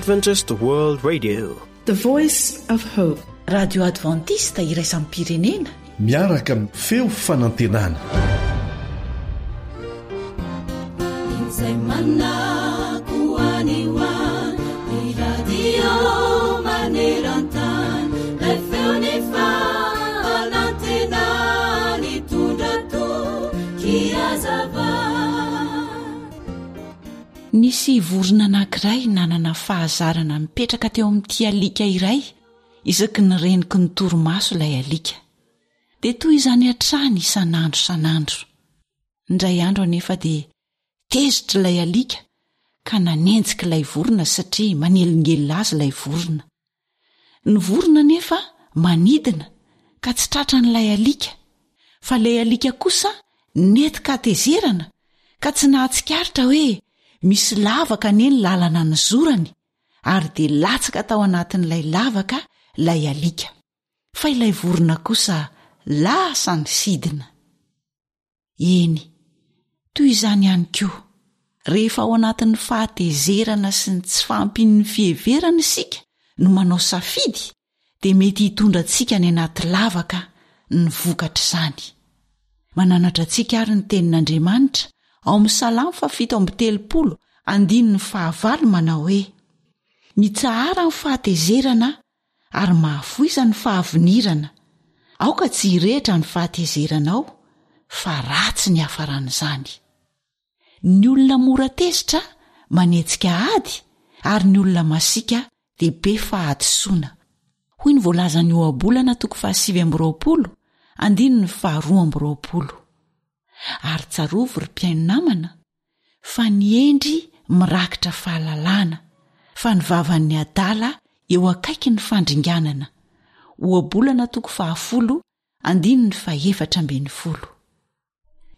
Adventist World Radio. The Voice of Hope. Radio Adventiste iraisam-pirenena. Miaraka amin'ny feo fanantenana. Izay manako any ho any, ny radio maneran-tany, ilay feon'ny fanantenana nitondra toky hazava. Nisy vorona anankiray nanana fahazarana mipetraka teo amin'ity alika iray isaky ny renoky ny torimaso ilay alika. Dia toy izany hatrany isan'andro isan'andro. Indray andro anefa dia tezitra ilay alika ka nanenjika ilay vorona satria manelingelina azy ilay vorona. Ny vorona anefa manidina ka tsy tratran'ilay alika, fa ilay alika kosa nentin-katezerana ka tsy nahatsikaritra hoe misy lavaka anie ny lalana nizorany ary dia latsaka tao anatin'ilay lavaka ilay alika, fa ilay vorona kosa lasa nisidina. Eny, toy izany ihany koa, rehefa ao anatin'ny fahatezerana sy ny tsy fahampian'ny fiheverana isika no manao safidy, dia mety hitondra antsika any anaty lavaka ny vokatr'izany. Mananatra antsika àry ny Tenin'Andriamanitra ao amin'ny Salamo fahafito amby telopolo andininy fahavalo manao hoe, Mitsahara ny fahatezerana ary mahafoiza ny fahavinirana, aoka tsy hirehitra ny fahatezeranao fa ratsy ny hafaran'izany. Ny olona mora tezitra manetsika ady ary ny olona masiaka dia be fahadisoana. Hoy ny voalazan'ny Ohabolana toko fahasivy amby roapolo andininy faharoa amby roapolo. Ary tsarovy ry mpihaino namana fa ny hendry mirakitra fahalalana, fa ny vavan'ny adala eo akaikin'ny fandringanana. Ohabolana toko fahafolo andininy fahefatra ambin'ny folo.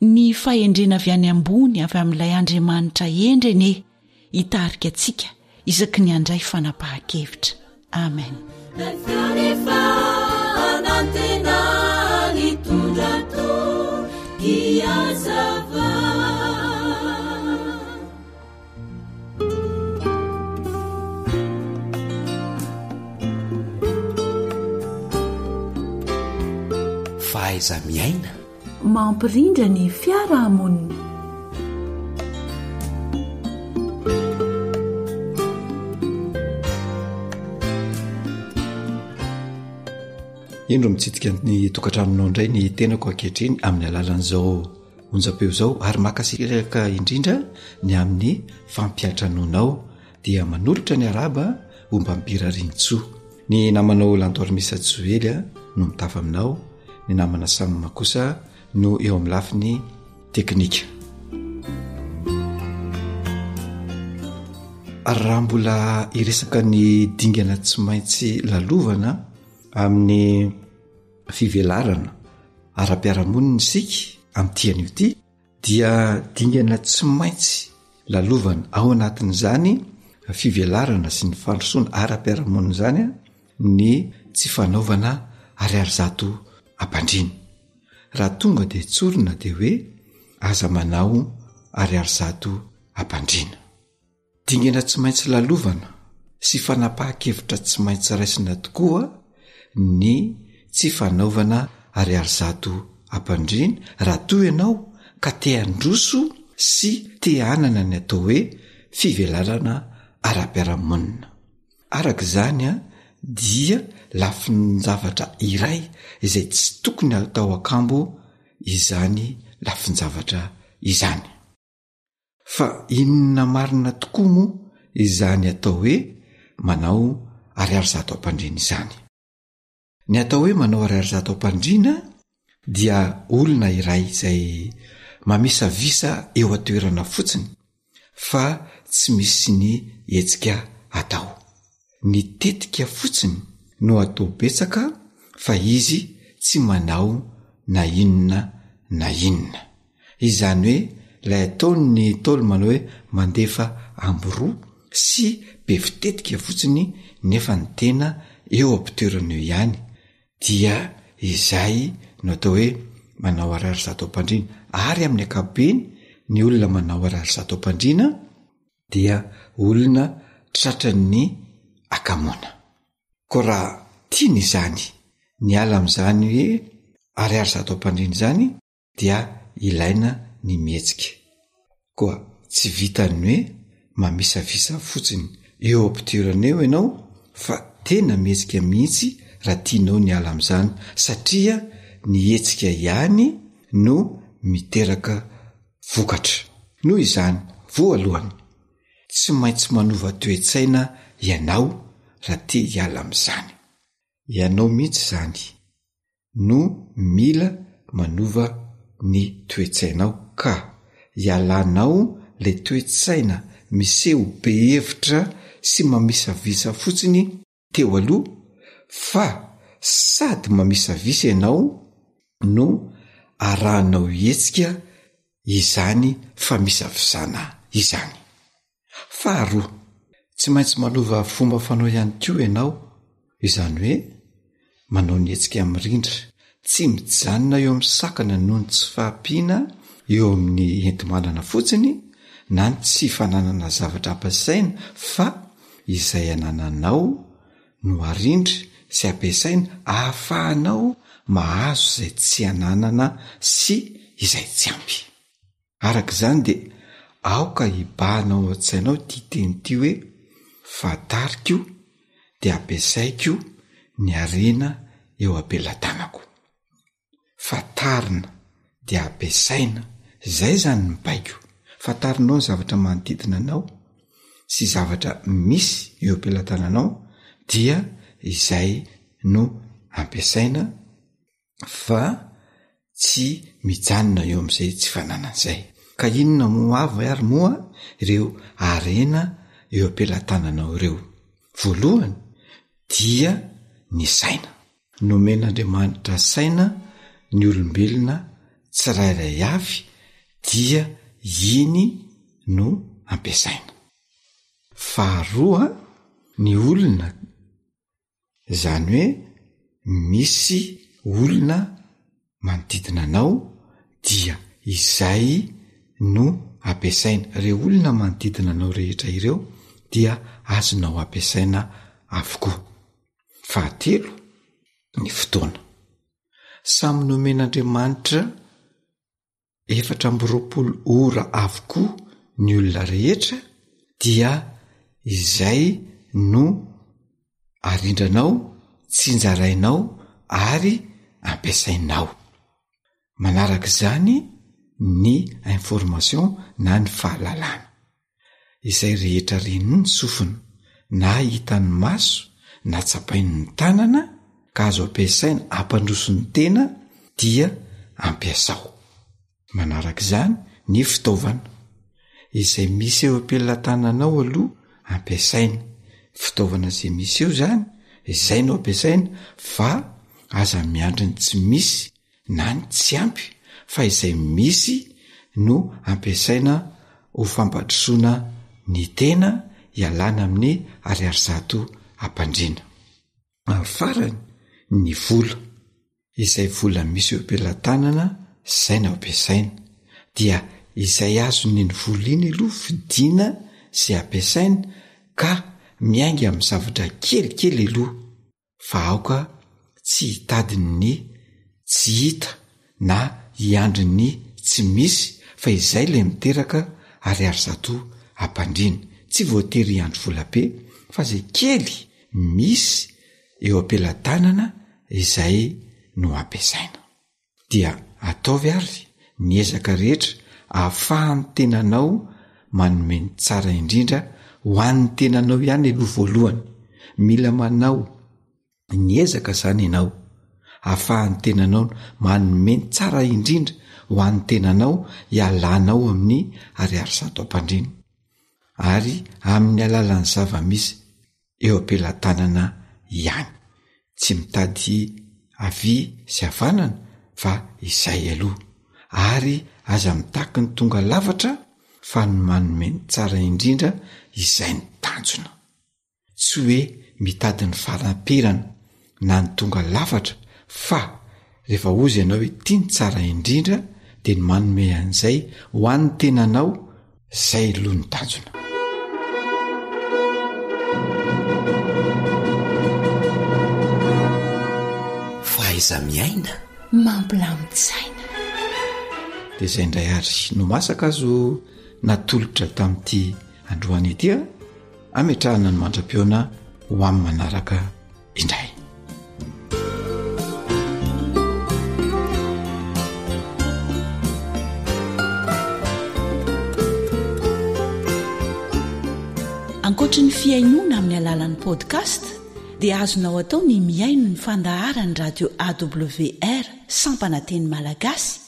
Ny fahendrena avy any ambony avy amin'ilay Andriamanitra hendry anie hitarika antsika isaky ny handray fanapahan-kevitra. Amen. Fahaiza-miaina. Mampirindra ny fiarahamonina. Indro mitsidika ny tokantranonao indray ny tenako ankehitriny amin'ny alalan'izao onjam-peo izao ary mankasitraka indrindra ny amin'ny fampiantranonao dia manolotra ny araba ombam-pirariantsoa. Ny namanao Lantormisa Joely no mitafa aminao, ny namana Sam kosa no eo amin'ny lafiny teknika. Raha mbola hiresaka ny dingana tsy maintsy lalovana amin'ny fivelarana ara-piarahamonina isika amin'ity anio ity dia dingana tsy maintsy lalovana ao anatin'izany fivelarana sy ny fandrosoana ara-piarahamonina izany ny tsy fanaovana ariary zato ampandriana. Raha tonga dia tsorina dia hoe aza manao ariary zato ampandriana. Dingana tsy maintsy lalovana sy fanapahan-kevitra tsy maintsy raisina tokoa ny tsy fanaovana ariary zato ampandriana raha toa ianao ka te handroso sy te hanana ny atao hoe fivelarana ara-piarahamonina. Araka izany dia lafin-javatra iray izay tsy tokony hatao akambo izany lafin-javatra izany. Fa inona marina tokoa moa izany atao hoe manao ariary zato am-pandriana izany? Ny atao hoe manao ariary zato am-pandriana dia olona iray izay mamisavisa eo an-toerana fotsiny fa tsy misy ny hetsika atao. Ny tetika fotsiny no atao betsaka fa izy tsy manao na inona na inona. Izany hoe ilay ataon'ny Ntaolo manao hoe mandefa ambiroa sy be fitetika fotsiny nefa ny tena eo am-pitoerana eo ihany dia izay no atao hoe manao harary zato am-pandriana ary amin'ny ankapobeny ny olona manao harary zato am-pandriana dia olona. tratran'ny hakamoana. Koa raha tiana izany ny hiala amin'izany hoe ariary zato am-pandriana izany dia ilaina ny mihetsika. Koa tsy vitan'ny hoe mamisavisa fotsiny eo am-pitoerana eo ianao fa tena mihetsika mihitsy raha tianao ny hiala amin'izany satria ny hetsika ihany no miteraka vokatra. Noho izany, voalohany, tsy maintsy manova toe-tsaina ianao raha te hiala amin'izany. Ianao mihitsy izany no mila manova ny toe-tsainao ka ialanao le toe-tsaina miseho be hevitra sy mamisavisa fotsiny teo aloha fa sady mamisavisa ianao no arahanao hetsika izany famisavisana izany. Faharoa, tsy maintsy manova fomba fanao ihany koa ianao, izany hoe manao ny hetsika mirindra, tsy mijanona eo amin'ny sakana noho ny tsy fahampiana eo amin'ny enti-manana fotsiny na ny tsy fananana zavatra ampiasaina fa izay anananao no arindra sy ampiasaina ahafahanao mahazo izay tsy ananana sy izay tsy ampy. Araka izany dia aoka hibahana ao an-tsainao ity teny ity hoe, Fantariko dia ampiasaiko ny harena eo am-pelatanako. Fantarina dia ampiasaina, izay izany ny baiko. Fantarinao ny zavatra manodidina anao sy zavatra misy eo am-pelatananao dia izay no ampiasaina fa tsy mijanona eo am'izay tsy fananana izay. Ka inona moa avy ary moa ireo harena eo am-pelatananao ireo? Voalohany dia ny saina. Nomen'Andriamanitra saina ny olombelona tsirairay avy dia iny no ampiasaina. Faharoa, ny olona Izany hoe misy olona manodidina anao dia izay no ampiasaina. Ireo olona manodidina anao rehetra ireo dia azonao ampiasaina avokoa. Fahatelo, ny fotoana. Samy nomen'Andriamanitra 24 ora avokoa ny olona rehetra dia izay no arindranao, tsinjarainao ary ampiasainao. Manaraka izany ny information na ny fahalalana. Izay rehetra ren'ny sofina na hitan'ny maso na tsapain'ny tanana ka azo ampiasaina hampandroso ny tena dia ampiasao. Manaraka izany ny fitaovana. Izay misy eo am-pelatananao aloha ampiasaina. Fitaovana izay misy eo izany, izay no ampiasaina fa aza miandry ny tsy misy na ny tsy ampy fa izay misy no ampiasaina ho fampandrosoana ny tena hialana amin'ny ariary zato ampandriana. Ary farany, ny vola. Izay vola misy eo am-pelatanana izay no ampiasaina. Dia izay azon'iny vola iny aloha vidiana sy ampiasaina ka miainga amin'ny zavatra kelikely aloha. fa aoka tsy hitady ny tsy hita na hiandry ny tsy misy fa izay le miteraka ariary zato ampandriana, tsy voatery hiandry vola be fa zay kely misy eo am-pelatanana izay no ampiasaina. Dia ataovy ary ny ezaka rehetra ahafahan'ny tenanao manome ny tsara indrindra ho an'ny tenanao ihany aloha voalohany. Mila manao ny ezaka zany ianao ahafahan'ny tenanao manome ny tsara indrindra ho an'ny tenanao hialanao amin'ny ariary zato ampandriana ary amin'ny alalan'ny zava-misy eo am-pelatanana ihany. Tsy mitady havia sy havanana fa izay aloha. Ary aza mitaky ny tonga lafatra fa ny manome ny tsara indrindra izay no tanjona. Tsy hoe mitady ny faramperana na ny tonga lafatra fa rehefa hozy ianao hoe ity ny tsara indrindra dia ny manome an'izay ho an'ny tenanao zay aloha ny tanjona. Fahaiza-miaina. Mampilamin-tsaina. Dia izay indray ary no masaka azo natolotra tamin'ity androany ity a, ametrahana ny mandra-pihaona ho amin'ny manaraka indray. Ankoatry ny fihainoana amin'ny alalan'ny podcast dia azonao atao ny mihaino ny fandaharan'ny radio AWR sampana teny malagasy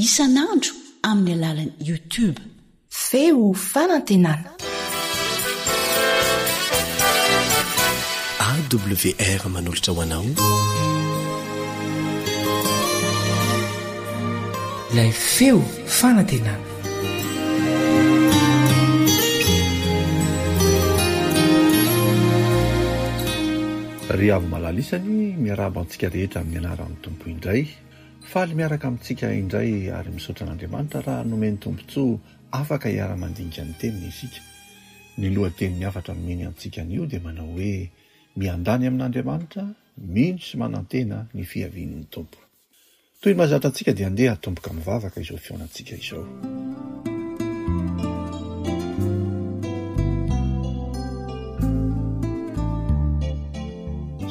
isan'andro amin'ny alalan'ny YouTube. Feo fanantenana. AWR manolotra ho anao. Ilay feo fanantenana. Ry avo malala isany, miarahaba antsika rehetra amin'ny anaran'ny Tompo indray. Faly miaraka amintsika indray ary misaotra an'Andriamanitra raha nomeny tombontsoa afaka hiara-mandinika ny Teniny isika. Ny lohatenin'ny hafatra nomeny antsika anio dia manao hoe Miandany amin'Andriamanitra, mino sy manantena ny fiavian'ny Tompo. Toy ny mahazatra antsika dia andeha hatomboka mivavaka izao fihaonantsika izao.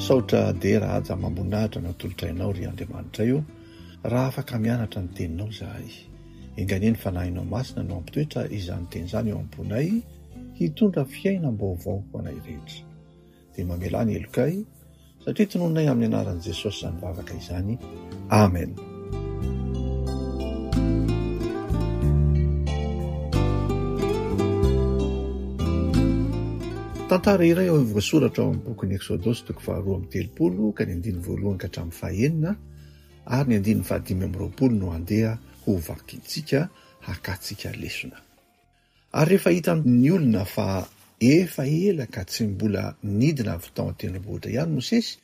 Saotra, dera, haja amam-boninahitra no atolotray Anao, ry Andriamanitray o, raha afaka mianatra ny Teninao izahay. Enga anie ny Fanahinao Masina no hampitoetra izany Teny izany eo am-ponay, hitondra fiainam-baovao ho anay rehetra. Dia mamelà ny helokay, Satria tonononay amin'ny anaran'i Jesosy izany vavaka izany. Amen. Tantara iray ao voasoratra ao amin'ny bokin'ny Eksodosy toko faharoa amby 30 ka ny andininy voalohany ka hatramin'ny fahenina ary ny andininy fahadimy amby 20 no andeha ho vakintsika hakantsika lesona. Ary rehefa hitan' ny olona fa efa ela ka tsy mbola nidina avy tao an-tendrombohitra ihany Mosesy,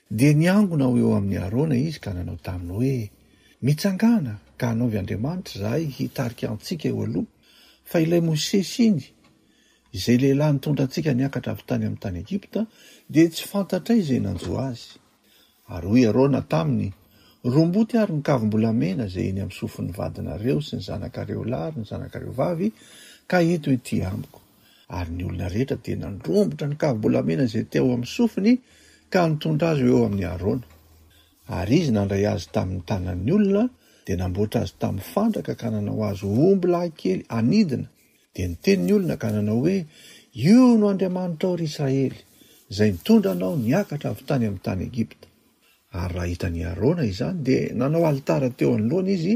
dia niangona ho eo amin' i Arona izy ka nanao taminy hoe, Mitsangàna ka anaovy andriamanitra izahay hitarika antsika eo aloha, fa ilay Mosesy iny, izay lehilahy nitondra antsika niakatra avy tany amin' ny tany Egypta, dia tsy fantatray izay nanjo azy. Ary hoy Arona taminy, Romboty ary ny kavim-bolamena izay eny amin'ny sofin'ny vadinareo sy ny zanakareo lahy ary ny zanakareo vavy, ka ento ety amiko. Ary ny olona rehetra dia nandrombotra ny kavim-bolamena izay teo amin'ny sofiny ka nitondra azy ho eo amin'i Arona. Ary izy nandray azy tamin'ny tanan'ny olona, dia namboatra azy tamin'ny fandraka ka nanao azy ho ombilahy kely anidina, Dia niteny ny olona ka nanao hoe, Io no Andriamanitrao, ry Israely, izay nitondra anao niakatra avy tany amin'ny tany Egypta. Ary raha hitan'i Arona izany, dia nanao alitara teo anoloany izy,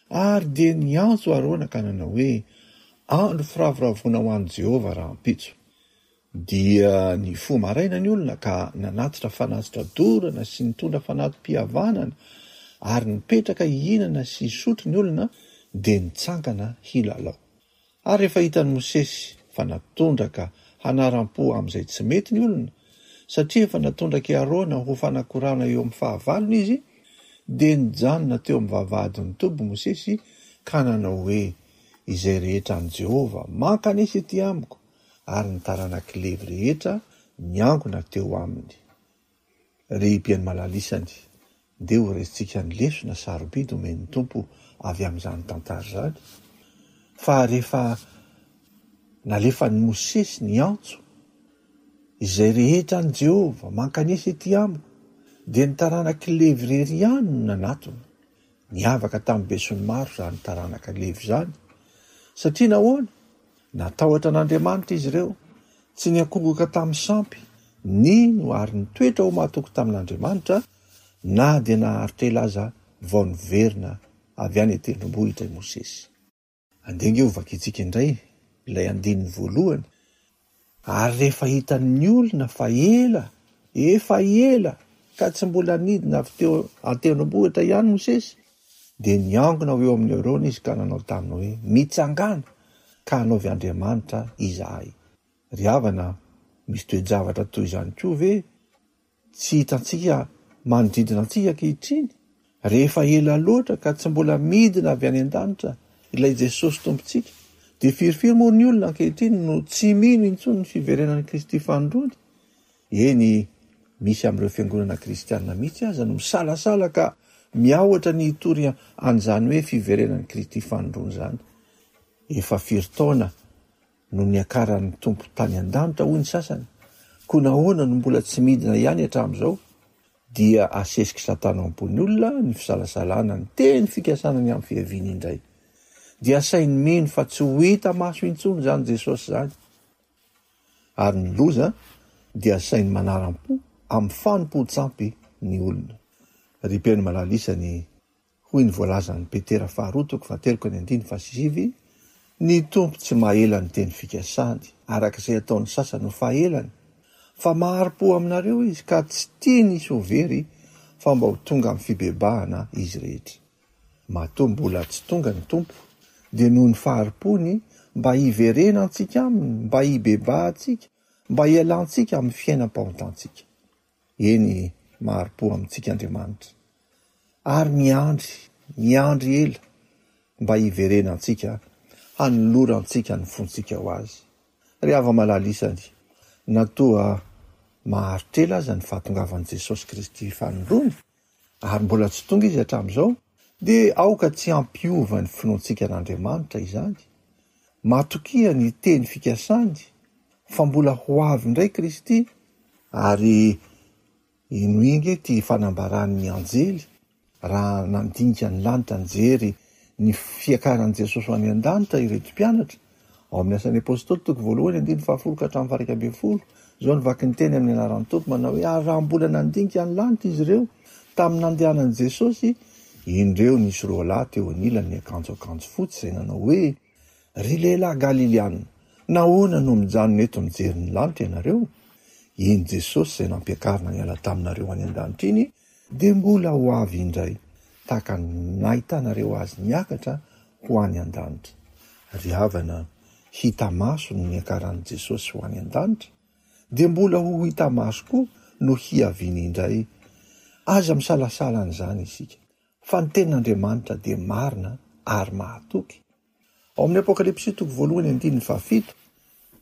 ary dia niantso Arona ka nanao hoe, Andro firavoravoana ho an'i Jehovah rahampitso. Dia nifoha maraina ny olona ka nanatitra fanatitra dorana sy nitondra fanati-pihavanana, ary nipetraka hihinana sy hisotro ny olona, dia nitsangana hilalao. Ary rehefa hitan'i Mosesy fa natondraka hanaram-po amin'izay tsy mety ny olona, satria efa natondrak'i Arona ho fanakorana eo amin'ny fahavalony izy, dia nijanona teo amin'ny vavahadin'ny toby Mosesy ka nanao hoe, Izay rehetra an'i Jehovah, mankanesa ety amiko! ary ny taranak'i Levy rehetra niangona teo aminy. Ry mpihaino malala isany, ndeha ho raisintsika ny lesona sarobidy omen'ny Tompo avy amin'izany tantara izany, fa rehefa nalefan'i Mosesy ny antso, Izay rehetra an'i Jehovah, mankanesa ety amiko, dia ny taranak'i Levy irery ihany no nanatona. Niavaka tamin'ny besinimaro izany taranaka Levy izany. Satria nahoana? Natahotra an'Andriamanitra izy ireo, tsy niankohoka tamin'ny sampy, nino ary nitoetra ho mahatoky tamin'Andriamanitra na dia naharitra ela aza vao niverina avy any an-tendrombohitra i Mosesy. Andeha ange hovakintsika indray ilay andininy voalohany. Ary rehefa hitan'ny olona fa ela, efa ela, ka tsy mbola nidina avy teo an-tendrombohitra ihany Mosesy, dia niangona ho eo amin'i Arona izy ka nanao taminy hoe, Mitsangàna, ka anaovy andriamanitra izahay. Ry havana, misy toe-javatra toy izany koa ve Tsy hitantsika manodidina antsika ankehitriny, rehefa ela loatra ka tsy mbola midina avy any an-danitra ilay Jesosy Tompontsika, dia firifiry moa ny olona ankehitriny no tsy mino intsony ny fiverenan'i Kristy fanindroany? Eny, Misy amin'ireo fiangonana kristiana mihitsy aza no misalasala ka miahotra ny hitory an'izany hoe fiverenan'i Kristy fanindroany izany. Efa firy taona no niakaran'ny Tompo tany an-danitra hoy ny sasany, koa nahoana no mbola tsy midina ihany hatramin'izao? Dia asesik'i Satana ao am-pon'ny olona ny fisalasalana ny teny fikasana ny amin'ny fiaviany indray. Dia asainy mino fa tsy ho hita maso intsony izany Jesosy izany. Ary ny loza dia asainy manaram-po amin'ny fanompoan-tsampy ny olona. Ry mpihaino malala isany, hoy ny voalazan'i Petera faharoa toko fahatelo ka ny andininy fahasivy, Ny Tompo tsy mahela ny teny fikasany, araka izay ataon'ny sasany ho fahelany, fa mahari-po aminareo Izy ka tsy tiany hisy ho very fa mba ho tonga amin'ny fibebahana izy rehetra. Matoa mbola tsy tonga ny Tompo dia noho ny fahari-pony mba hiverenantsika Aminy, mba hibebahantsika, mba hialantsika amin'ny fiainam-pahotantsika. Eny, mahari-po amintsika Andriamanitra, ary miandry, miandry ela mba hiverenantsika, hanolorantsika ny fontsika ho Azy. Ry hava-malala isany, na toa maharitra ela aza ny fahatongavan'i Jesosy Kristy fanindroany, ary mbola tsy tonga Izy hatramin'izao, dia aoka tsy hampiova ny finoantsika an'Andriamanitra izany. Matokia ny teny fikasany fa mbola ho avy indray Kristy, ary henoy ange ity fanambaran'ny anjely Raha nandinika ny lanitra nijery ny fiakaran'i Jesosy ho any an-danitra ireto mpianatra, ao amin'ny Asan'ny Apostoly toko voalohany andininy fahafolo ka hatramin'ny faha-11, izao no vaky ny teny amin'ny anaran'ny Tompo manao hoe, Ary raha mbola nandinika ny lanitra izy ireo tamin'ny nandehanan'i Jesosy, indreo nisy roalahy teo anilany niakanjo akanjo fotsy izay nanao hoe, Ry lehilahy Galiliana, nahoana no mijanona eto mijery ny lanitra ianareo? Iny Jesosy izay nampiakarina niala taminareo any an-danitra iny dia mbola ho avy indray, tahaka ny nahitanareo azy niakatra ho any an-danitra. Ry havana, hita maso ny niakaran'i Jesosy ho any an-danitra, dia mbola ho hita maso koa no hiaviany indray. Aza misalasala an'izany isika, fa ny tenin'Andriamanitra dia marina ary mahatoky. Ao amin'ny Apokalypsy toko voalohany andininy fahafito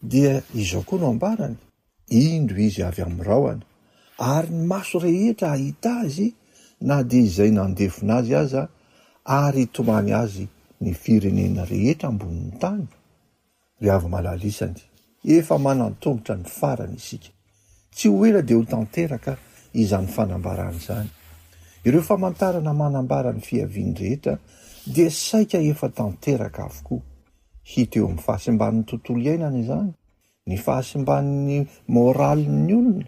dia izao koa no ambarany, Indro izy avy amin'ny rahona, ary ny maso rehetra hahita azy na dia izay nandefona azy aza, ary hitomany azy ny firenena rehetra ambonin'ny tany. Ry hava-malala isany, efa manan-tongotra ny farany isika. Tsy ho ela dia ho tanteraka izany fanambarana izany. Ireo famantarana manambara ny fiaviany rehetra dia saika efa tanteraka avokoa. Hita eo amin'ny fahasimban'ny tontolo iainana izany, ny fahasimban'ny moralin'ny olona,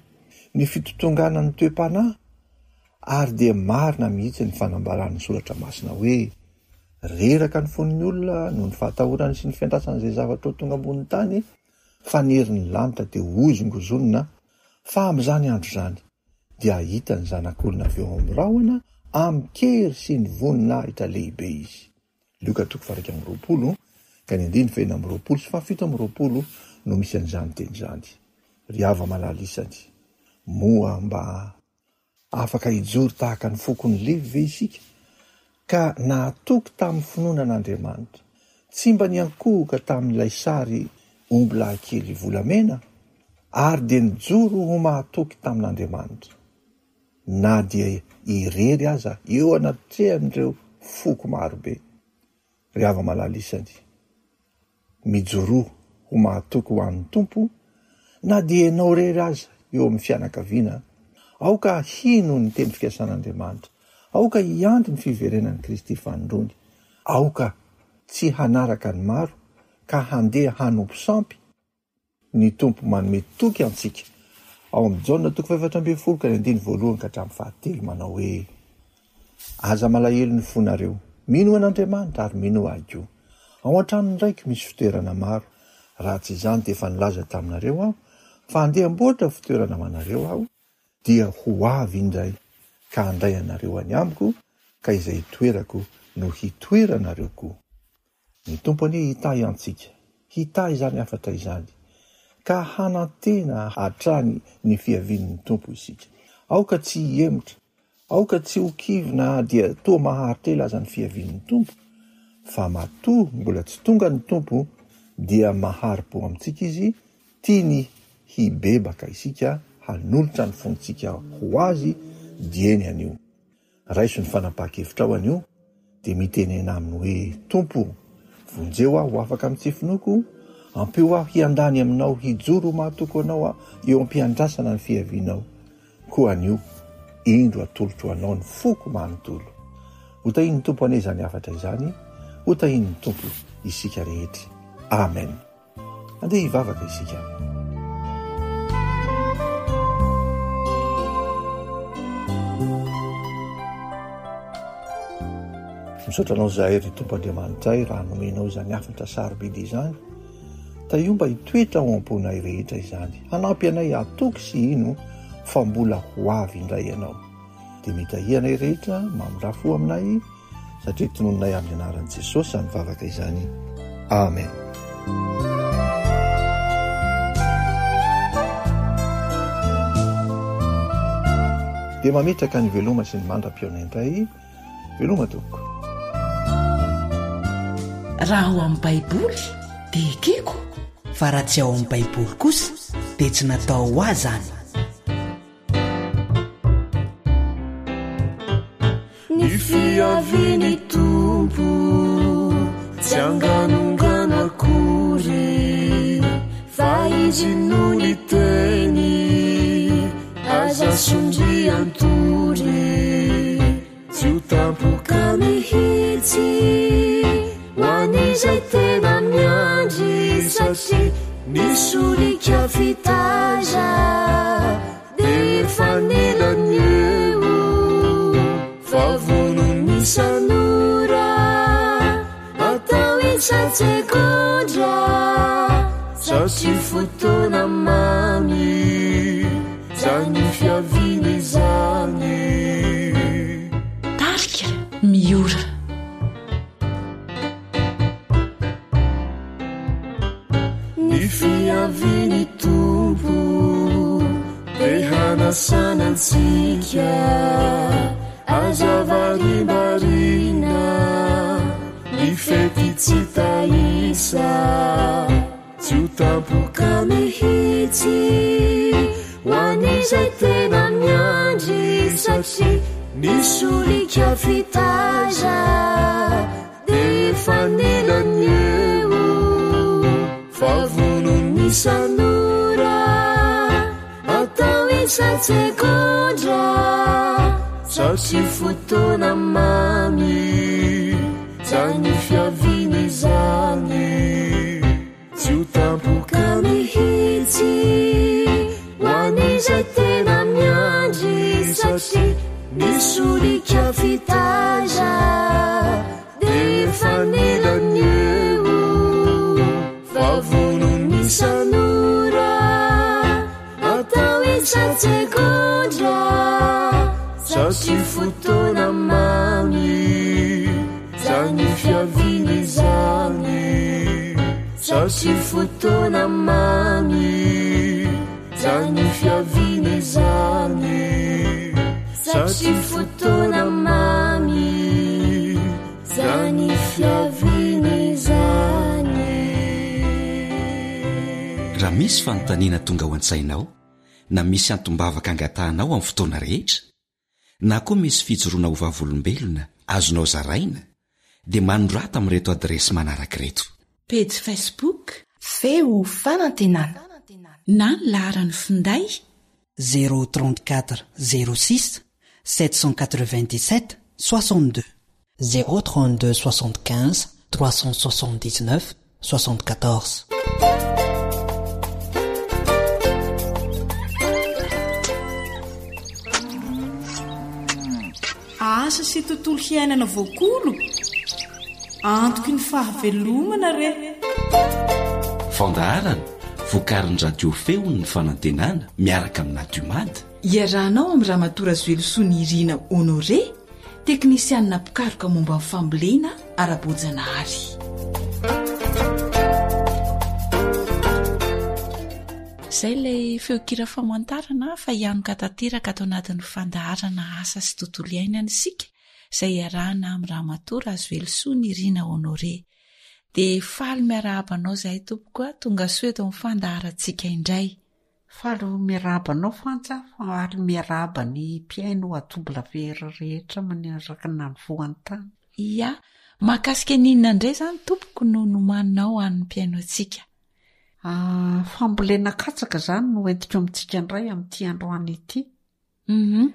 ny fitotonganan'ny toe-panahy, ary dia marina mihitsy ny fanambaran'ny Soratra Masina hoe, Reraka ny fon'ny olona noho ny fahatahorany sy ny fiandrasany izay zavatra ho tonga ambonin'ny tany, fa ny herin'ny lanitra dia hozongozonina, fa amin'izany andro izany dia hahita ny Zanak'olona avy eo amin'ny rahona amin-kery sy ny voninahitra lehibe izy. Lioka toko faha-21 ka ny andininy faha-26 sy faha-27 no misy an'izany teny izany. Ry hava-malala isany, moa mba afaka hijoro tahaka ny fokon'i Levy ve isika ka nahatoky tamin'ny finoana an'Andriamanitra, tsy mba niankohoka tamin'ilay sary ombilahy kely volamena, ary dia nijoro ho mahatoky tamin'Andriamanitra, na dia irery aza eo anatrehan'ireo foko marobe? Ry hava-malala isany, mijoroa ho mahatoky ho an'ny Tompo na dia ianao irery aza eo amin'ny fianakaviana. Aoka hino ny teny fikasan'Andriamanitra. Aoka hiandry ny fiverenan'i Kristy fanindroany. Aoka tsy hanaraka ny maro ka handeha hanompo sampy. Ny Tompo manome toky antsika ao amin'ny Jaona toko faha-14 ka ny andininy voalohany ka hatramin'ny fahatelo manao hoe, Aza malahelo ny fonareo, minoa an'Andriamanitra ary minoa Ahy koa. Ao an-tranon'ny Raiko misy fitoerana maro, raha tsy izany dia efa nilaza taminareo Aho fa handeha hamboatra fitoerana ho anareo Aho, dia ho avy indray ka handray anareo any Amiko, ka izay itoerako no hitoeranareo koa. Ny Tompo anie hitahy antsika, hitahy izany hafatra izany, ka hanantena hatrany ny fiavian'ny Tompo isika. Aoka tsy hihemotra, aoka tsy ho kivy na dia toa maharitra ela aza ny fiavian'ny Tompo, fa matoa mbola tsy tonga ny Tompo dia mahari-po amintsika Izy, tiany hibebaka isika. hanolotra ny fontsika ho Azy dieny anio. Raiso ny fanapahan-kevitrao anio dia mitenena aminy hoe, Tompo o, vonjeo aho ho afaka amin'ny tsy finoako, ampio aho hiandany aminao, hijoro ho mahatoky anao aho eo am-piandrasana ny fiavianao. Koa anio, indro atolotro anao ny foko manontolo. Ho tahian'ny Tompo anie izany hafatra izany, ho tahian'ny Tompo isika rehetra. Amen. Andeha hivavaka isika. Misaotra anao izahay ry Tompo Andriamanitray raha nomenao izany hafatra sarobidy izany. Tahio mba hitoetra ao am-ponay rehetra izany. Hanampy anay hatoky sy hino fa mbola ho avy indray ianao. Dia mitahia anay rehetra, mamindrà fo aminay. Satria tononinay amin'ny anaran'i Jesosy izany vavaka izany. Amen. Dia mametraka ny veloma sy ny mandra-pihaona indray. Veloma tompoko. Raha ao amin'ny Baiboly dia ekeko. Fa raha tsy ao amin'ny Baiboly kosa dia tsy natao ho ahy izany. Ny fiavian'ny Tompo tsy anganongano akory fa Izy no niteny aza sondrian-tory tsy ho tampoka mihitsy ho an'izay tena miandry satria ny solika fitaza Dia efa nilany eo fa vonona isan'ora atao isan-tsegondra satria fotoana mamy izany fiaviana izany. Tarika Miora. Ny fiavian'ny Tompo dia hanasana antsika, aza varimbariana ny fety tsy taisa, tsy ho tampoka mihitsy ho an'izay tena miandry satria ny solika fitaza. Dia efa nilany eo fa vonona isan'ora atao isan-tsegondra satria fotoana mamy izany fiaviana izany. Tsy ho tampoka mihitsy ho an'izay tena miandry satria ny solika fitaiza dia efa nilany eo fa vonona isan'ora atao isan-tsegondra satria fotoana mamy Zany fiaviana izany Satria fotoana mamy Zany fiaviana izany Satria fotoana mamy Zany fiaviana izany Raha misy fanontaniana tonga ao an-tsainao, na misy antom-bavaka angatahanao amin'ny fotoana rehetra, na koa misy fijoroana ho vavolombelona azonao zaraina dia manorata amin'ireto adiresy manaraka ireto. Pejy Facebook. Feo fanantenana. Na ny laharan'ny finday. 0 34 06 797 62. 0 32 75 379 74. Asa sy tontolo hiainana voakolo? Antoky ny fahavelomana re! Fandaharana vokarin'ny Radio Feon'ny Fanantenana miaraka amin'ny Nadiomad. Iarahanao amin'i Ramatoa Razoelosoa Nirina Honoré, teknisianina mpikaroka momba ny fambolena ara-boajanahary. Izay ilay feon-kira famantarana fa hianoka tanteraka ato anatin'ny fandaharana asa sy tontolo iainana isika izay iarahana amin'i Ramatoa Razoelosoa Nirina Honoré. Dia faly miarahaba anao izahay tompoko a, tonga soa eto amin'ny fandaharantsika indray. Faly miarahaba anao Fanja, faly miarahaba ny mpihaino AWR rehetra manerana ny voan-tany. Ia, mahakasika ny inona indray izany tompoko no nomaninao ho an'ny mpihaino antsika? Ah, fambolena katsaka izany no entiko amintsika indray amin'ity androany ity. Hum,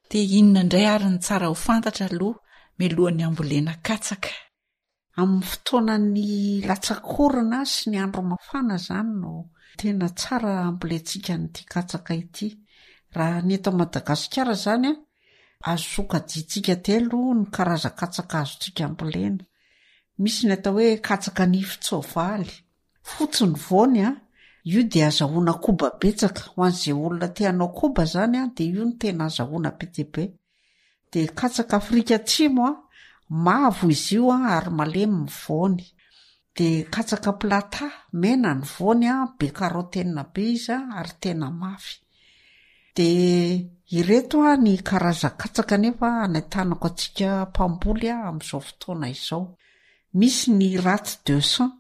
dia inona indray ary ny tsara ho fantatra aloha mialohan'ny hambolena katsaka? Amin'ny fotoanan'ny latsak'orana sy ny andro mafana izany no tena tsara hambolentsika an'ity katsaka ity. Raha ny eto Madagasikara izany an, azo sokajiantsika telo ny karazan-katsaka azontsika ambolena. Misy ny atao hoe katsaka nifin-tsoavaly. Fotsy ny voany an, io dia azahoana koba betsaka, ho an'izay olona te hanao koba izany an, dia io no tena azahoana be dia be. Dia katsaka Afrika Atsimo an, mavo izy io an, ary malemy ny voany. Dia katsaka plata, mena ny voany an, be karotenina be izy an, ary tena mafy. Dia ireto an ny karazan-katsaka anefa anentanako antsika mpamboly an amin'izao fotoana izao. Misy ny rat de sang,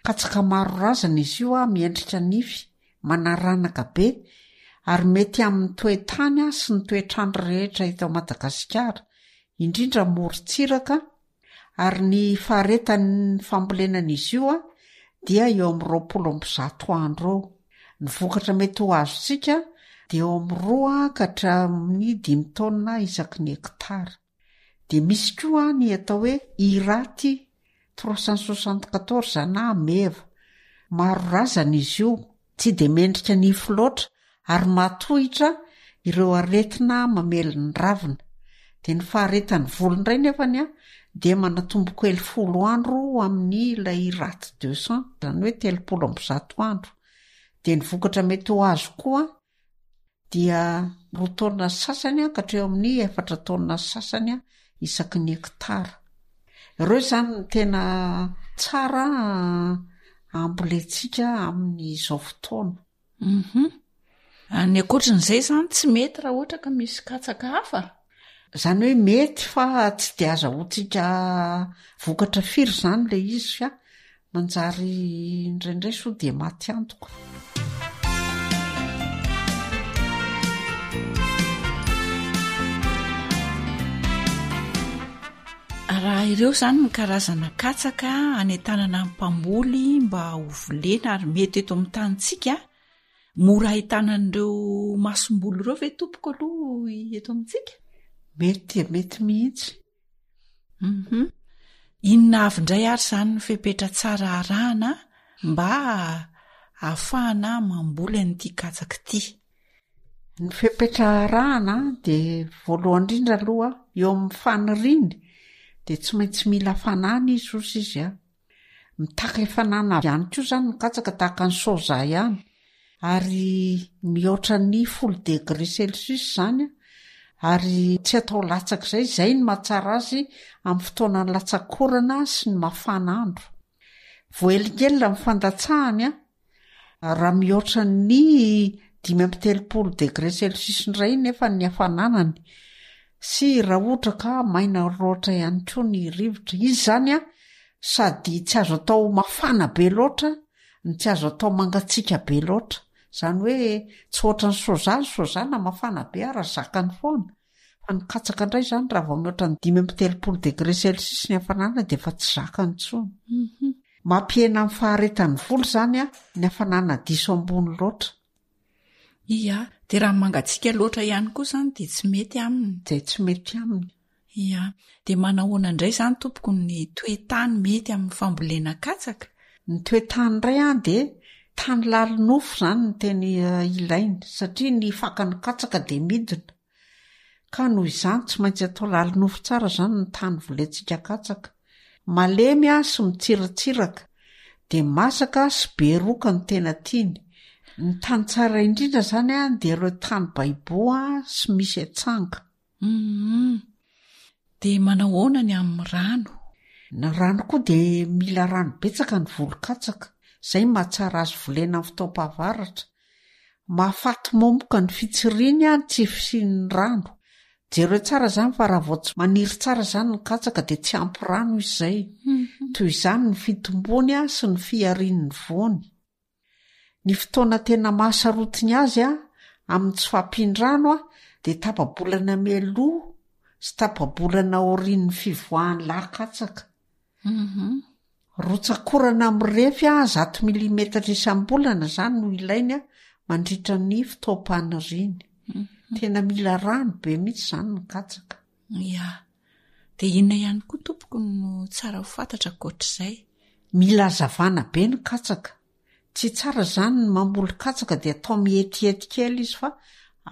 katsaka maro razana izy io miendrika nify, manaranaka be, ary mety amin'ny toe-tany sy ny toetr'andro rehetra eto Madagasikara, indrindra morontsiraka, ary ny faharetan'ny fambolenan'izy io dia eo amin'ny 120 andro eo. Ny vokatra mety ho azontsika dia eo amin'ny roa ka hatramin'ny dimy taonina isaky ny hektara. Dia misy koa ny atao hoe Irati 374 na meva. Maro razana izy io, tsy dia mendrika nify loatra ary mahatohitra ireo aretina mamely ny ravina. Dia ny faharetan'ny volo indray nefany dia manatombo kely folo andro amin'ny ilay Irati 200, izany hoe 130 andro. Dia ny vokatra mety ho azo koa dia roa taonina sy sasany ka hatreo amin'ny efatra taonina sy sasany isaky ny hektara. Ireo izany no tena tsara ambolentsika amin'izao fotoana. Mhm. Ny ankoatran'izay izany tsy mety raha ohatra ka misy katsaka hafa? Izany hoe mety fa tsy dia azahoantsika vokatra firy izany ilay izy fa manjary indraindray soa dia maty antoka. Raha ireo izany ny karazana katsaka anentanana ny mpamboly mba ho volena ary mety eto amin'ny tanintsika, Mora ahitana an'ireo masomboly ireo ve tompoko aloha eto amintsika? Mety dia mety mihitsy. Mhm. Inona avy indray ary izany ny fepetra tsara arahana mba ahafahana mamboly an'ity katsaka ity? Ny fepetra arahana dia voalohany indrindra aloha eo amin'ny faniriany dia tsy maintsy mila hafanana izy ozy izy a. Mitaky hafanana ihany koa izany ny katsaka tahaka ny soja ihany ary mihoatra ny folo degré celsius izany ary tsy atao latsaka izay, izay no mahatsara azy amin'ny fotoanan'ny latsak'orana sy ny mafana andro. Voahelingelina ny fandatsahany an! Raha mihoatra ny 35 degré celsius indray nefa ny hafananany sy raha ohatra ka maina loatra ihany koa ny rivotra. Izy izany an, sady tsy azo atao mafana be loatra no tsy azo atao mangatsiaka be loatra. Izany hoe tsy ohatran'ny soja, ny soja na mafana be ara zakany foana. Fa ny katsaka indray izany raha vao mihoatra ny 35 degré celsius ny hafanana dia efa tsy zakany intsony. Mhm. Mampihena ny faharetan'ny volo izany a, ny hafanana diso ambony loatra. Ia, dia raha mangatsiaka loatra ihany koa izany dia tsy mety aminy. Dia tsy mety aminy. Ia, dia manahoana indray izany tompoko ny toe-tany mety amin'ny fambolena katsaka? Ny toe-tany indray an dia tany lalinofo izany no tena ilainy satria ny fakan'ny katsaka dia midina. Ka noho izany tsy maintsy atao lalinofo tsara izany ny tany volentsika katsaka. Malemy sy mitsiratsiraka, dia masaka sy be roka no tena tiany. Ny tany tsara indrindra izany dia ireo tany baibo sy misy atsanga. Humm. Dia manao ahoana ny amin'ny rano? Ny rano koa dia mila rano betsaka ny volon-katsaka. Izay no mahatsara azy volena amin'ny fotoam-pahavaratra. Mahafaty momoka ny fitsiriany ny tsy fisian'ny rano. Jereo tsara izany fa raha vao tsy maniry tsara izany ny katsaka dia tsy ampy rano izy izay. Toy izany ny fitombony sy ny fiharian'ny voany. Ny fotoana tena mahasarotiny azy amin'ny tsy fahampian-drano dia tapa-bolana mialoha sy tapa-bolana aorian'ny fivoahan'ny lahin-katsaka. Rotsak'orana mirefy 100 milimetatra isam-bolana izany no ilainy mandritra ny fotoam-paniriany. Tena mila rano be mihitsy izany ny katsaka. Ya. Dia inona ihany koa tompoko no tsara ho fantatra ankoatr'izay? Mila hazavana be ny katsaka. Tsy tsara izany ny mamboly katsaka dia atao mietiety kely izy fa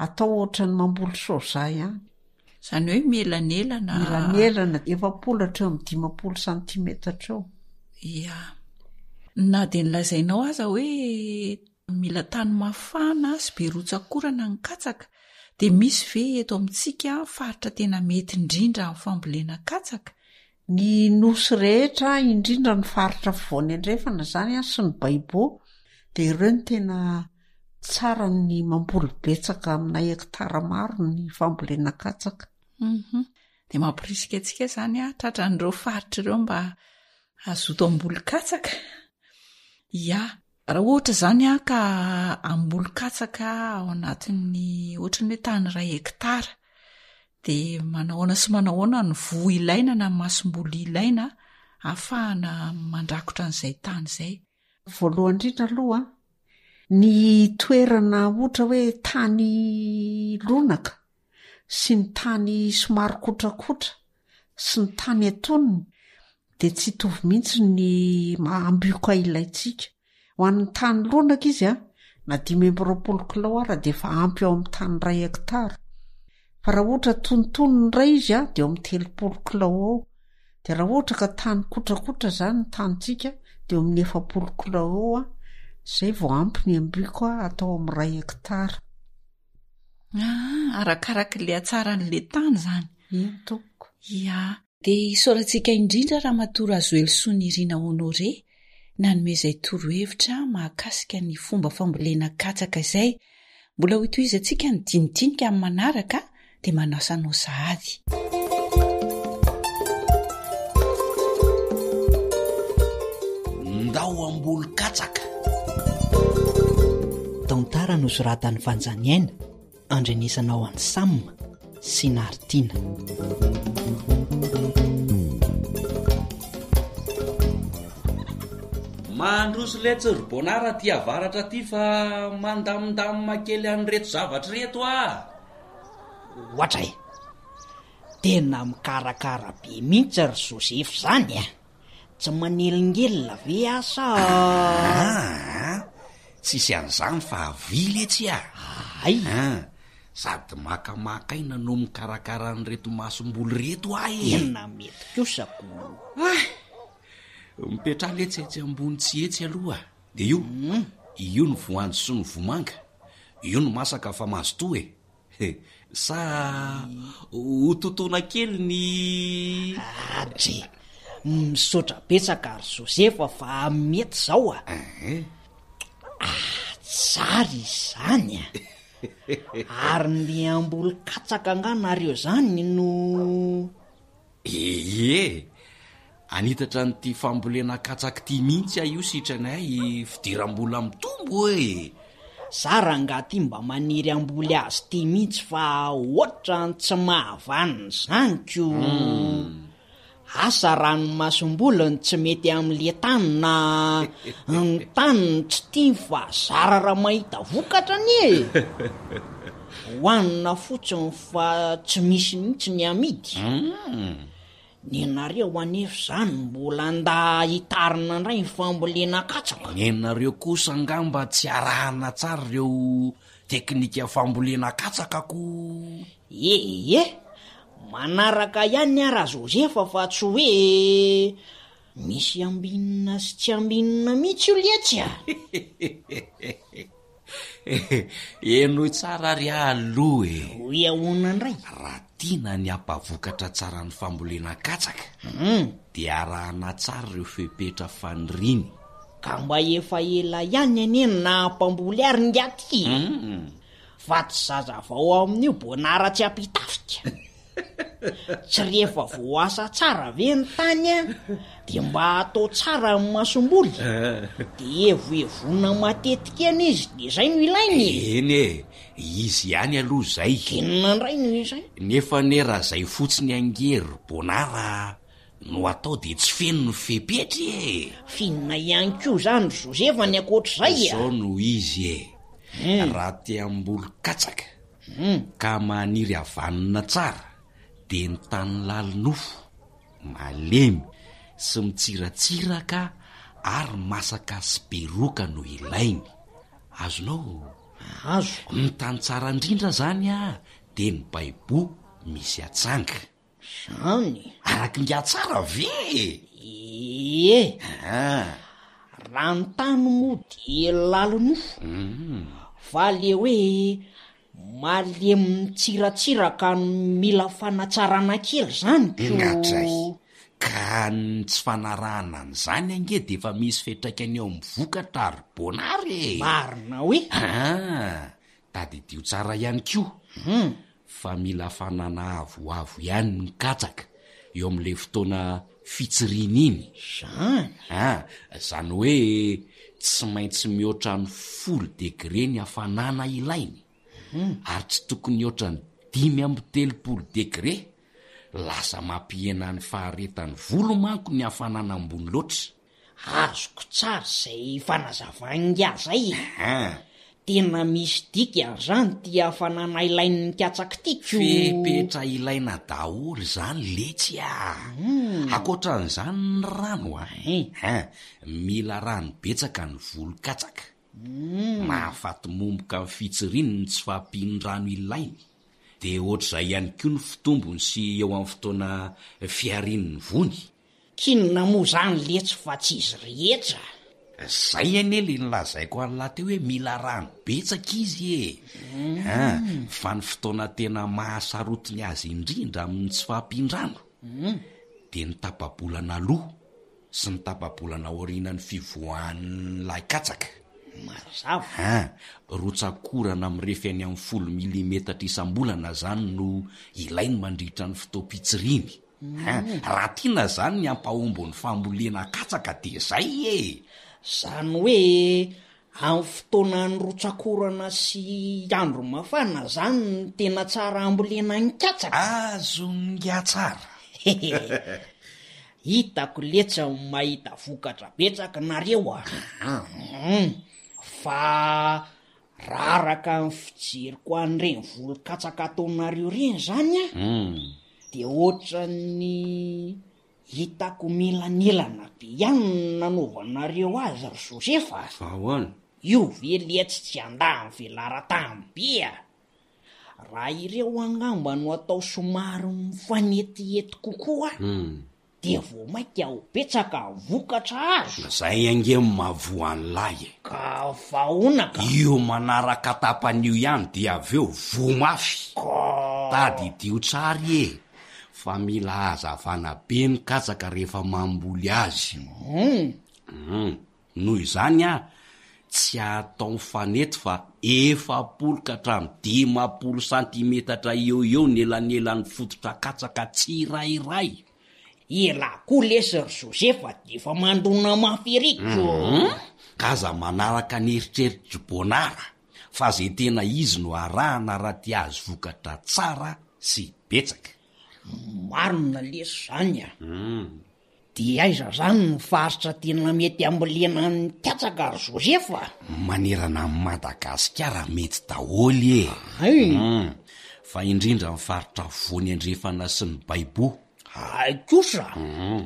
atao ohatran'ny mamboly soja ihany. Izany hoe mielanelana. Mielanelana, 40 hatreo amin'ny 50 santimetatra eo. Ya. Na dia nolazainao aza hoe mila tany mafana sy be rotsak'orana ny katsaka dia misy ve eto amintsika faritra tena mety indrindra amin'ny fambolena katsaka? Ny nosy rehetra, indrindra ny faritra afovoany andrefana izany sy ny baibo dia ireo no tena tsara ny mamboly betsaka amina hektara maro ny fambolena katsaka. Mhm. Dia mampirisika antsika izany ah, tratran'ireo faritra ireo mba hazoto hamboly katsaka. Ya, Raha ohatra izany aho ka hamboly katsaka ao anatin'ny ohatran'ny hoe tany iray hektara, dia manahoana sy manahoana ny voa ilaina na ny masomboly ilaina ahafahana mandrakotra an'izay tany izay? Voalohany indrindra aloha, ny toerana ohatra hoe tany lonaka sy ny tany somary kotrakotra sy ny tany antonony dia tsy hitovy mihitsy ny ambioka ilaintsika. Ho an'ny tany lonaka izy a, na 25 kilao ara dia efa ampy ao amin'ny tany iray hektara. Fa raha ohatra tonontonony indray izy a, dia eo amin'ny 30 kilao eo. Dia raha ohatra ka tany kotrakotra izany ny tanintsika dia eo amin'ny 40 kilao eo a, izay vao ampy ny ambioka atao amin'ny iray hektara. Ah, arakarak'ilay hatsaran'ilay tany izany. Eny tompoko. Ia. Dia isaorantsika indrindra Ramatoa Razoelisoa Nirina Honoré nanome izay torohevitra mahakasika ny fomba fambolena katsaka izay. Mbola hotohizantsika ny dinidinika amin'ny manaraka dia manasa anao sahady. Ndao hamboly katsaka. Tantara nosoratan'i Fanjaniaina, andrenesanao an'i Sam sy Naritiana. Mandroso letsy ry Bonard aty avaratra aty fa mandamindamina kely an'ireto zavatra ireto ah! Oatra e! Tena mikarakara be mihitsy ry Joseph zany a! Tsy manelingelina ve aho sa. Aa! Tsisy an'izany fa avia letsy a! Hay! An! Sady makamaka aina no mikarakara an'ireto masomboly ireto aho e! Tena mety kosa ko! Hay! Mipetraha letsy etsy ambony tsy etsy aloha dia io, io ny voanjo sy ny vomanga, io no masaka fa mazotoa e! Sa ho totoina kely ny. Adry! Misaotra betsaka ry Josefa fa mety izao a! Ah, tsara izany a! Ary ndeha hamboly katsaka angaha nareo izany no. Ie! Hanitatra an'ity fambolena katsaka ity mihitsy aho io sitranay fidiram-bola mitombo e! Za rangaha ty mba maniry hamboly azy ty mihitsy fa ohatran'ny tsy mahavanona izany ko! Asa raha ny masomboliny tsy mety amin'le tany na ny tany no tsy tiany fa zara raha mahita vokatra anie e! Hohanina fotsiny fa tsy misy mihitsy ny amidy. Nenareo anefa izany mbola nda hitarina indray ny fambolena katsaka. Nenareo kosa angamba tsy arahana tsara ireo teknika fambolena katsaka ko. Ee, manaraka ihany aho Rajosefa fa tsy hoe misy ambinina sy tsy ambinina mihitsy io letsy a! Henoy tsara ary aho aloha e! Hoe ahoana indray? Raha tiana ny hampavokatra tsara ny fambolena katsaka dia arahana tsara ireo fepetra faniriany. Ka mba efa ela ihany anie no naha-mpamboly ahy ry ingahy ty e! Fa tsy zaza vao amin'io Bonara tsy ampitafika. Tsy rehefa voaasa tsara ve ny tany an, dia mba atao tsara ny masomboly, dia evoevoina matetika eny izy dia izay no ilainy e! Eny e, izy ihany aloha izay. Inona indray no izay? Nefa anie raha izay fotsiny ange ry Bonara no atao dia tsy feno ny fepetra e! F'inona ihany koa izany ry Josefa ny ankoatr'izay e? Izao no izy e, raha te hamboly katsaka ka maniry havanona tsara dia ny tany lalinofo, malemy sy mitsiratsiraka ary masaka sy be roka no ilainy. Azonao? Azoko. Ny tany tsara indrindra izany dia ny baiboho misy atsanga. Zany? Araky ingahy tsara ve e? Ie. Aa. Raha ny tany moa dia lalinofo. Fa le hoe malemy mitsiratsiraka no mila fanatsarana kely zany ko. Ngatray. Ka ny tsy fanarahana an'izany ange dia efa misy fiantraikany eo amin'ny vokatra ry Bonary e! Marina hoe? Aa. Tadidio tsara ihany koa. Fa mila hafanana avoavo ihany ny katsaka eo amin'ilay fotoana fitsiriana iny. Zany? Ah, zany hoe tsy maintsy mihoatra ny folo degre ny hafanana ilainy, ary tsy tokony hihoatra ny 35 degre. Lasa mampihena ny faharetan'ny volo manko ny hafanana ambony loatra. Azoko tsara izay fanazavan'ingahy zay e! Ahaa. Tena misy dikany zany ity hafanana ilain'ny mikatsaka ity ko! Fepetra ilaina daholo izany letsy a! Ankoatran'izany ny rano a! Hein, mila rano betsaka ny volo katsaka. Mahafaty momboka amin'ny fitsiriany ny tsy fahampian'ny rano ilainy. Dia ohatr'izay ihany koa ny fitombony sy eo amin'ny fotoana fiharian'ny vony. K'inona moa zany letsy fa tsy izy rehetra? Zay anie le nolazaiko an'lah teo hoe mila rano betsaka izy e! An, fa ny fotoana tena mahasarotiny azy indrindra amin'ny tsy fahampian-drano dia ny tapa-bolana aloha sy ny tapa-bolana aorianan'ny fivoahan'ny lahy katsaka. Mazava. An, rotsak'orana mirefy any amin'ny folo milimetatra isam-bolana zany no ilainy mandritra ny fotoam-pitsiriany. Hein, raha tiana zany ny hampahombo ny fambolena katsaka de zay e! Zany hoe amin'ny fotoanan'ny rotsak'orana sy andro mafana zany no tena tsara hambolena ny katsaka? Azon'ingahy tsara! Hitako letsy mahita vokatra betsaka nareo a! Hum, fa raha araka ny fijeriko an'ireny volon-katsaka ataonareo ireny zany an, Dia ohatran'ny hitako mielanelana be ihany ny nanaovanareo azy ry Josefa a! Fa ahoana? Io ve letsy tsy handà ny velaran-tany be a! Raha ireo angamba no atao somary mifanetiety kokoa Dia vao mainka ho betsaka ny vokatra azo. Zay ange no mahavoa an'lah e. Ka vahoana ka. Io manaraka tapany io ihany dia avy eo voa mafy. Ka. Tadidio tsara e, fa mila hazavana be ny katsaka rehefa mamboly azy. Hum. Noho izany ah, tsy atao mifanety fa 40 ka hatramin'ny 50 santimetatra eo ho eo ny elanelan'ny fototra katsaka tsirairay. Elah koa lesy ry Josefa dia efa mandona mafy ery ko! Hum, ka aza manaraka ny eritreritr'i Bonara fa ze tena izy no arahana raha te hahazo vokatra tsara sy betsaka. Marina lesy zany a! Hum. Dia aiza zany ny faritra tena mety hambolena ny katsaka ry Josefa? Manerana an'i Madagasikara mety daholo e! Hay! Hum, fa indrindra ny faritra afovoany andrefana sy ny baiboho. Hay kosa! Hum.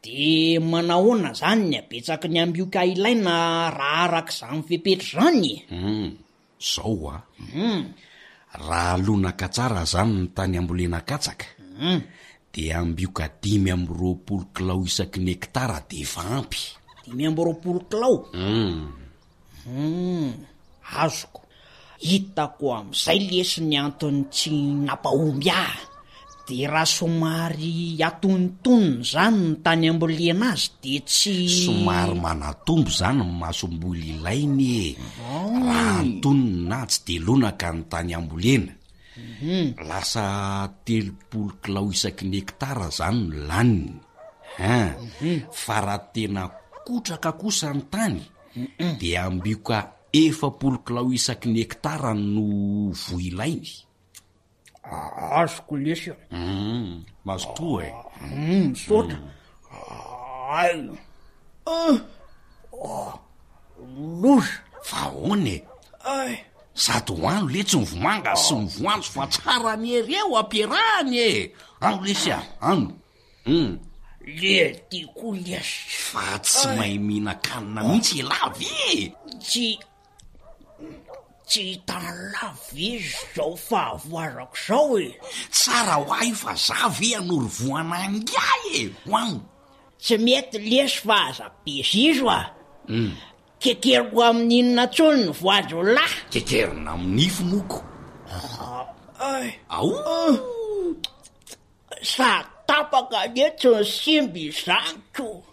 Dia manahoana zany ny habetsaky ny ambioka ilaina raha araka izany fepetra izany e? Hum, Zao a! Raha lonaka tsara zany ny tany ambolena katsaka dia ambioka 25 kilao isaky ny hektara dia efa ampy. 25 kilao? Hum, azoko. Hitako amin'izay lesy ny antony tsy nampahomby ahy. Dia raha somary atonontonona izany ny tany ambolena azy dia tsy. Somary manatombo izany ny masomboly ilainy e! Raha antonony na tsy dia lonaka ny tany ambolena. Lasa 30 kilao isaky ny hektara zany no laniny. An! Fa raha tena kotraka kosa ny tany dia ambioka 40 kilao isaky ny hektara no voa ilainy. Azoko lesy a. Hum, mazotoa e. Hum, misaotra. Ay. Ah. Loza. Fa ahoana e? Ay. Sady hoano letsy ny vomanga sy ny voanjo fa tsara anie reo ampiarahany e. Ano lesy a, ano. Hum. Le ty koa lesy. Fa tsy mahay mihinan-kanina mihitsy elah ve e? Tsy Tsy hitan'lah ve izao fahavoazako izao e? Tsara ho ahy io fa za ve hanoro voa an'ingahy e! Hoano! Tsy mety lesy fa aza be zizo a! Kekeriko amin'inona intsony ny voanjolah? Kekerina amin'ny nify moa ko! Ao! Sady tapaka letsy ny simba izany ko!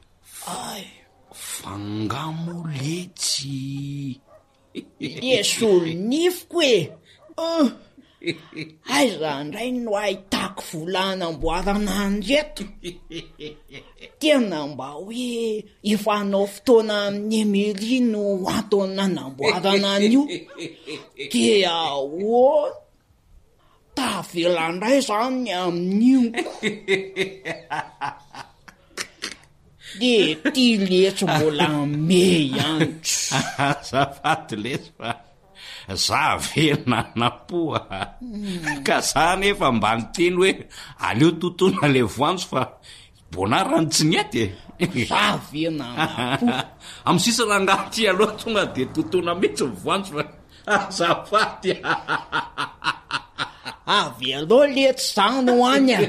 Ay! Fa nga moa letsy Le solonifiko e! Aiza indray no ahitako vola hanamboarana an'ireto? Tena mba hoe efa hanao fotoana amin'i Emilie no antony nanamboarana an'io. Dia ahoana? Tavela indray izany ny amin'io ko. De ty letsy mbola ame ihany. Azafady lesy fa za ve nanam-po a! Ka za anefa mba niteny hoe aleo totoina le voanjo fa i Bonnard no tsy nety e! Za ve nanam-po? Amin'ny sisa rangahy ty aloha tonga de totoina mihitsy ny voanjo fa Azafady a! Avelao letsy zany ho any a!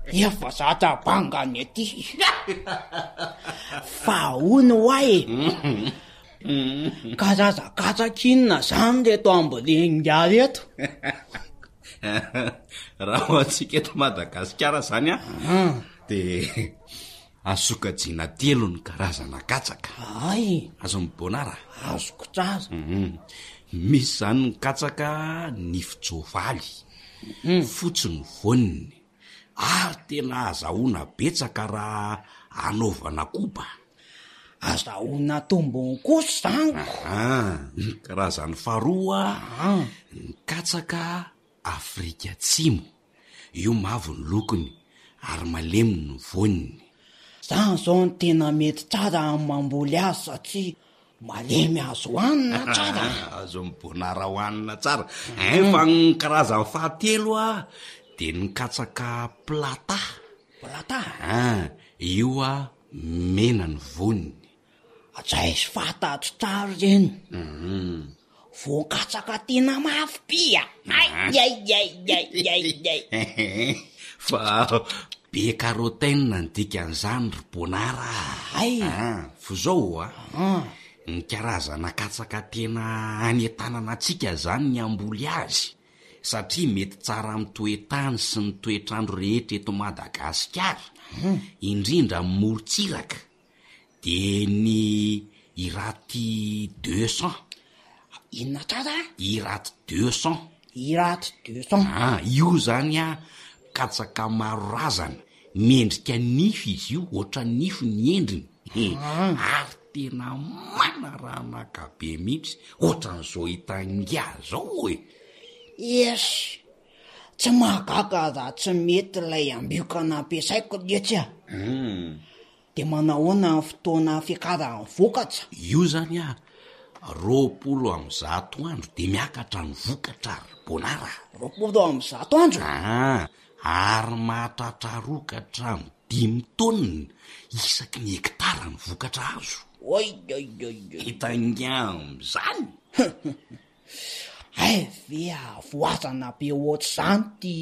Efa zatra banga ny aty. Fa hono hoa e! Karazan-katsaka inona zany reto ambolen'ingahy reto? Raha ho antsika eto Madagasikara zany an, dia Azo sokajiana telo ny karazana katsaka. Ay! Azon'i Bonnard a? Azoko tsara. Mhm. Misy izany ny katsaka nifin-tsoavaly, fotsy ny voaniny, ary tena azahoana betsaka raha anaovana koba. Azahoana tombony kosa izany ko. Aha. Ny karazany faharoa, ny katsaka Afrika Atsimo. Io mavo ny lokony ary malemy ny voaniny. Zany zao no tena mety tsara amin'ny mamboly azy satria malemy azo hohanina tsara a! Azon'i Bonara hohanina tsara. Ein fa ny karazany fahatelo a, dia ny katsaka plata. Plata? Ein, io a mena ny voany. Zay sy fantatro tsara ireny. Voan-katsaka tena mafy be a! Aiaiaiaiaiai! Fa be carotène ny dikan'izany ry Bonara a! Hay! Fa zao a, ny karazana katsaka tena anentanana antsika zany ny hamboly azy satria mety tsara amin'ny toe-tany sy ny toetr'andro rehetra eto Madagasikara, indrindra amin'ny morontsiraka. De ny Iraty 200. Inona tsara? Iraty 200. Iraty 200. Ah, io zany an, katsaka maro razana, miendrika nify izy io, ohatran'ny nify ny endriny, ary tena manaranaka be mihitsy, ohatran'izao hitan'ingahy zao e! Esy, tsy mahagaga raha tsy mety ilay ambioka nampiasaiko letsy a! Dia manahoana ny fotoana fiakaran'ny vokatra? Io zany a, 120 andro dia miakatra ny vokatra ry Bonara a! 120 andro? Aa, ary mahatratra roa ka hatramin'ny dimy taonina isaky ny hektara ny vokatra azo. Oiioioioy! Hitan'ingahy amin'izany? Hay ve havoazana be ohatr'izany ty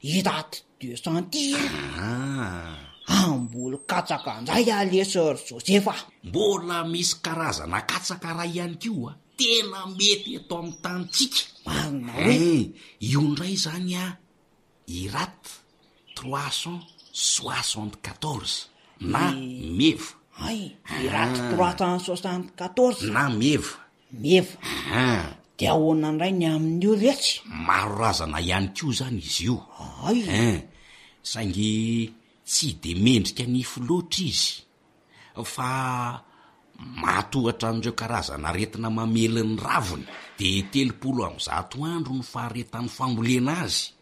Iraty de cent ty e? Aa. Hamboly katsaka ndray aho lesy ry Josefa a! Mbola misy karazana katsaka ray ihany koa tena mety eto amin'ny tanintsika. Marina hoe? Hein, io ndray izany a, Irat 374 na meva. Hay, Irat 374. Na meva. Meva. Aa. De ahoana indray ny amin'io letsy? Maro razana ihany koa izany izy io. Hay! Hein! Saingy tsy de mendrika nify loatra izy. Fa mahatohatra an'ireo karazana aretina mamely ny raviny. De 130 andro ny faharetan'ny fambolena azy.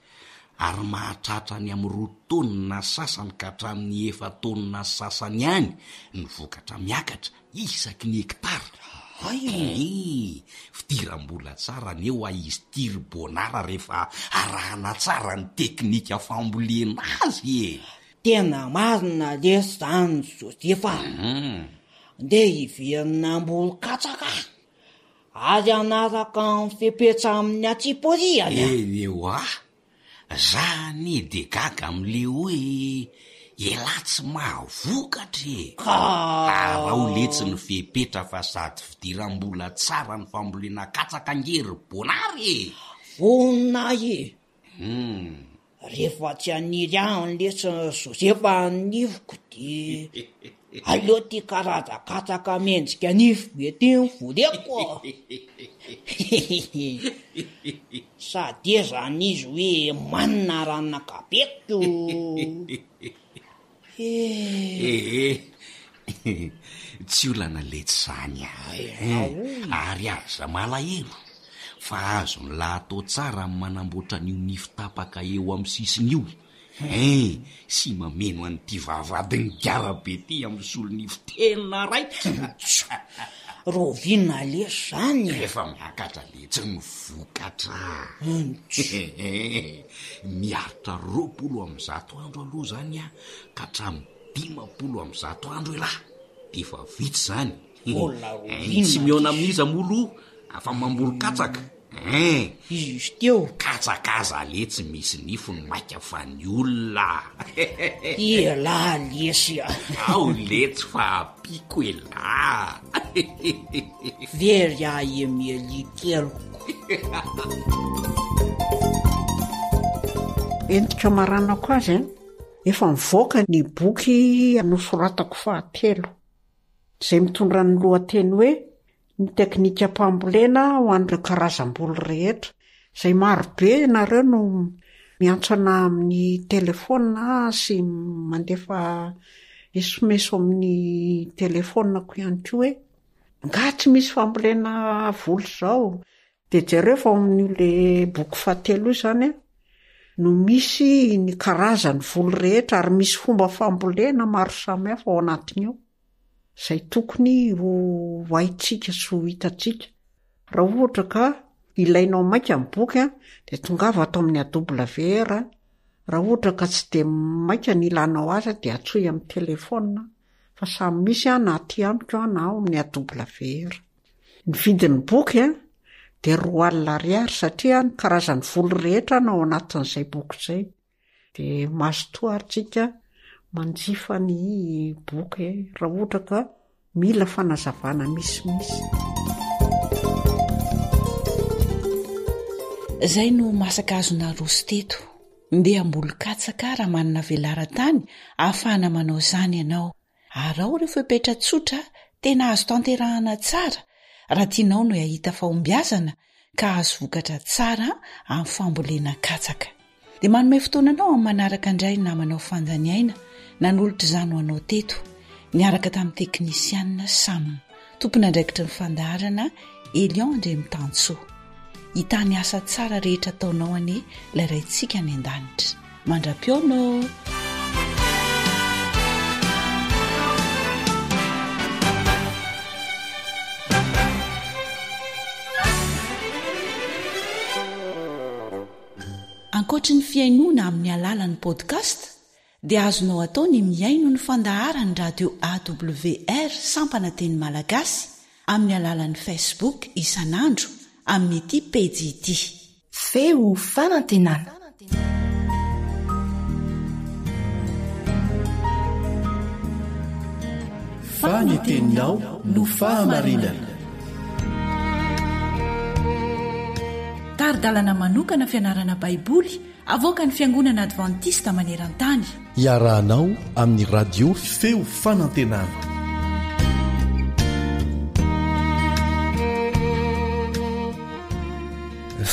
Ary mahatratra any amin'ny roa taonina sasany ka hatramin'ny efa-taonina sasany any ny vokatra miakatra isaky ny hektara. Hay! Eeh! Fidiram-bola tsara anie hoa izy ity ry Bonara rehefa arahana tsara ny teknika fambolena azy e! Tena marina lesy zany Josefa a! Ndeha hiverina hamboly katsaka aho, ary hanaraka ny fepetra amin'ny antsipiriany a! Eny hoa! Za anie de gaga amle hoe elah tsy mahavokatra e! Ka! Araho letsy ny fepetra fa sady fidiram-bola tsara ny fambolena katsaka ange ry Bonary e! Vonona aho e! Hum. Rehefa tsy haniry ahy lesy Josefa ny nifiko de aleo ty karazan-katsaka mendrika nify be ty no voleko a! Sady ezany izy hoe manina ranakabeko. Ee, tsy olana letsy zany a! Ary aza malahelo fa azon'lah atao tsara ny manamboatra an'io nify tapaka eo amin'ny sisiny io hein! Sy mameno an'ity vavahadin'ny gara be ity amin'ny solonify tena raitra! Rahoviana lesy zany e? Rehefa miakatra letsy ny vokatra. Miaritra 120 andro aloha zany an, ka hatramin'ny 150 andro elah, de efa vita izany. Mbola rahoviana Tsy mihaona amin'iza moa aloha fa mamboly katsaka. Hein! Izy teo. Katsaka aza letsy misy nifiny maika fa ny olona. Elah lesy a. Ao letsy fa ampiako elah. Very ahy Emilie keliko. Entiko hamaranako azy an, efa mivoaka ny boky nosoratako fahatelo, izay mitondra ny lohateny hoe Ny teknikam-pambolena ho an'ireo karazam-boly rehetra, izay maro be ianareo no miantso anà amin'ny telefaonina sy mandefa esomeso amin'ny telefaoniko ihany koa hoe angaha tsy misy fambolena voly izao? Dia jereo fa ao amin'io le boky fahatelo io izany an, no misy ny karazan'ny voly rehetra ary misy fomba fambolena maro samihafa ao anatin'io. izay tokony ho haintsika sy ho hitantsika. Raha ohatra ka ilainao maika ny boky dia tongava ato amin'ny AWR, raha ohatra ka tsy dia maika ny ilanao azy dia antsoy amin'ny telefaonina fa samy misy na aty amiko na ao amin'ny AWR. Ny vidin'ny boky dia 20 ariary satria ny karazan'ny voly rehetra no ao anatin'izay boky izay. De mazotoa ary tsika manjifa ny boky raha ohatra ka mila fanazavana misimisy. Zay no masaka azo naroso teto. Ndeha hamboly katsaka raha manana velaran-tany ahafahana manao izany ianao. Araho ireo fepetra tsotra tena azo tanterahana tsara raha tianao no hahita fahombiazana ka hahazo vokatra tsara amin'ny fambolena katsaka. Dia manome fotoana anao amin'ny manaraka indray ny namanao Fanjaniaina nanolotra izany ho anao teto niaraka tamin'ny teknisianina Sam, tompon'andraikitry ny fandaharana Elion Andriamitansoa. Hitahy ny asa tsara rehetra ataonao anie ilay Raintsika any an-danitra. Mandra-pihaona ô! Ankoatry ny fihainoana amin'ny alalan'ny podcast dia azonao atao ny mihaino ny fandaharan'ny radio AWR sampana teny malagasy amin'ny alalan'ny Facebook isan'andro amin'ity pejy ity. Feo fanantenana. Fa ny teninao no fahamarinana. Tari-dalana manokana fianarana Baiboly avoakan'ny Fiangonana Advantista maneran-tany. Iarahanao amin'ny Radio Feo Fanantenana.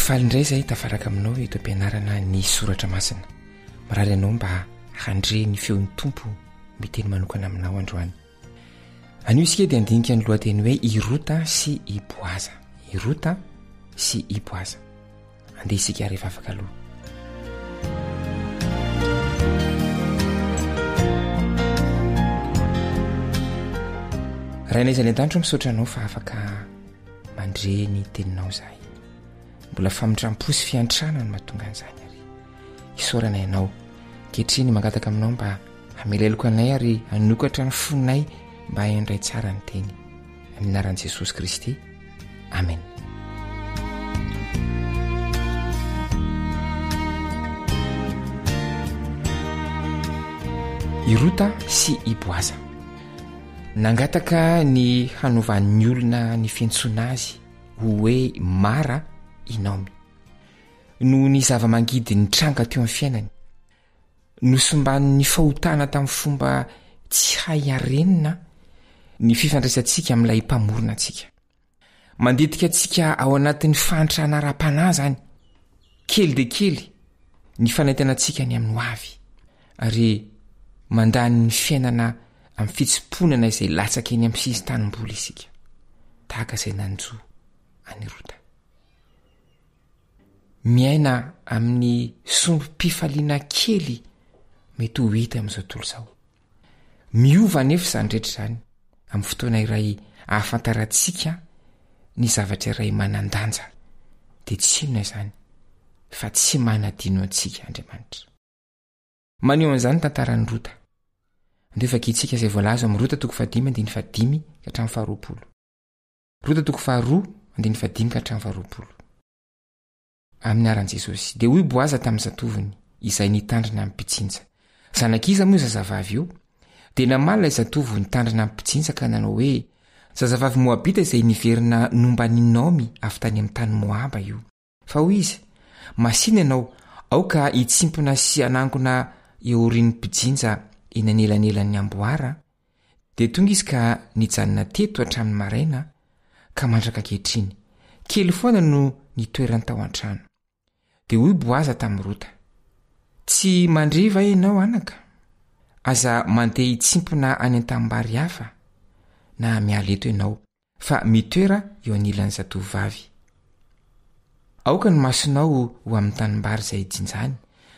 Faly indray izahay tafaraka aminao eto am-pianarana ny soratra masina. Mirary anao mba handre ny feon'ny Tompo miteny manokana aminao androany. Anio isika dia handinika ny lohateny hoe i Rota sy i Boaza. I Rota sy i Boaza. Andeha isika ary hivavaka aloha. Rainay izay any an-danitra, misaotra anao fa afaka mandre ny teninao izahay. Mbola famindram-po sy fiantrana no mahatonga an'izany ary isaorana ianao. Ankehitriny mangataka aminao mba hameleloko anay ary hanokatra ny fonay mba handray tsara ny teny. Amin'ny anaran'i Jesosy Kristy. Amen. I Rota sy i Boaza. Nangataka ny hanovan'ny olona ny fiantsoana azy ho hoe Mara i Naomy. Noho ny zava-mangidy nitranga teo amin'ny fiainany. Nosimban'ny fahotana tamin'ny fomba tsy hay arenina ny fifandraisantsika amin'ilay Mpamorona antsika. Mandetika antsika ao anatin'ny fahantrana ara-panahy izany, kely dia kely, ny fanaintana antsika ny amin'ny hoavy, ary mandany ny fiainana amin'ny fitsimponana izay latsaka eny amin'ny sisin-tanimboly isika, tahaka izay nanjo an'i Rota. Miaina amin'ny sombim-pifaliana kely mety ho hita amin'izao tontolo izao. Miova anefa izany rehetra izany amin'ny fotoana iray ahafantarantsika ny zavatra iray manan-danja, dia tsy inona izany fa tsy manadino antsika Andriamanitra. Maneho an'izany ny tantaran'i Rota. Andeha vakintsika izay voalaza ao amin'ny Rota toko fahadimy andininy fahadimy ka hatramin'ny faharoapolo. Rota toko faharoa, andininy fahadimy ka hatramin'ny faharoapolo. Amin'ny anaran'i Jesosy. Dia hoy Boaza tamin'ny zatovony, izay nitandrina ny mpijinja, Zanak'iza moa io zazavavy io? Dia namaly ilay zatovo nitandrina ny mpijinja ka nanao hoe, Zazavavy Moabita izay niverina nomban'i Naomy avy tany amin'ny tany Moaba io. Fa hoy izy, Masìna ianao, aoka hitsimpona sy hanangona eo aorian'ny mpijinja eny anelanelan'ny amboara, Dia tonga izy ka nijanona teto hatramin'ny maraina ka mandraka ankehitriny. Kely foana no nitoerany tao an-trano. Dia hoy Boaza tamin'i Rota, Tsy mandre va ianao, anaka? Aza mandeha hitsimpona any an-tanimbary hafa, na miala eto ianao. Fa mitoera eo anilan'ny zatovovavy. Aoka ny masonao ho amin'ny tanimbary izay jinjany,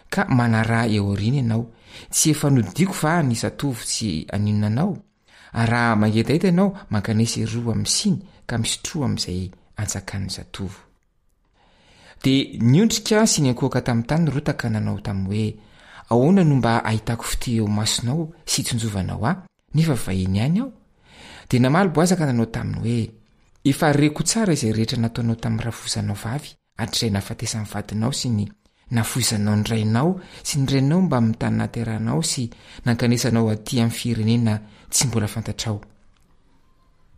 ka manaraha eo aoriany ianao. Tsy efa nodidiako va ny zatovo tsy haninona anao? Ary raha mangetaheta ianao, mankanesa eroa amin'ny siny, ka misotroa amin'izay anjakan'ny zatovo. Dia niondrika sy niankohoka tamin'ny tany Rota ka nanao taminy hoe, Ahoana no mba ahitako fitia eo imasonao sy hitsinjovanao ahy, nefa vahiny ihany aho? Dia namaly Boaza ka nanao taminy hoe, Efa reko tsara izay rehetra nataonao tamin'ny rafozanao vavy hatrizay nahafatesan'ny vadinao sy ny nafoizanao ny rainao sy ny reninao mbamin'ny tany nahaterahanao sy nankanesanao aty amin'ny firenena tsy mbola fantatrao.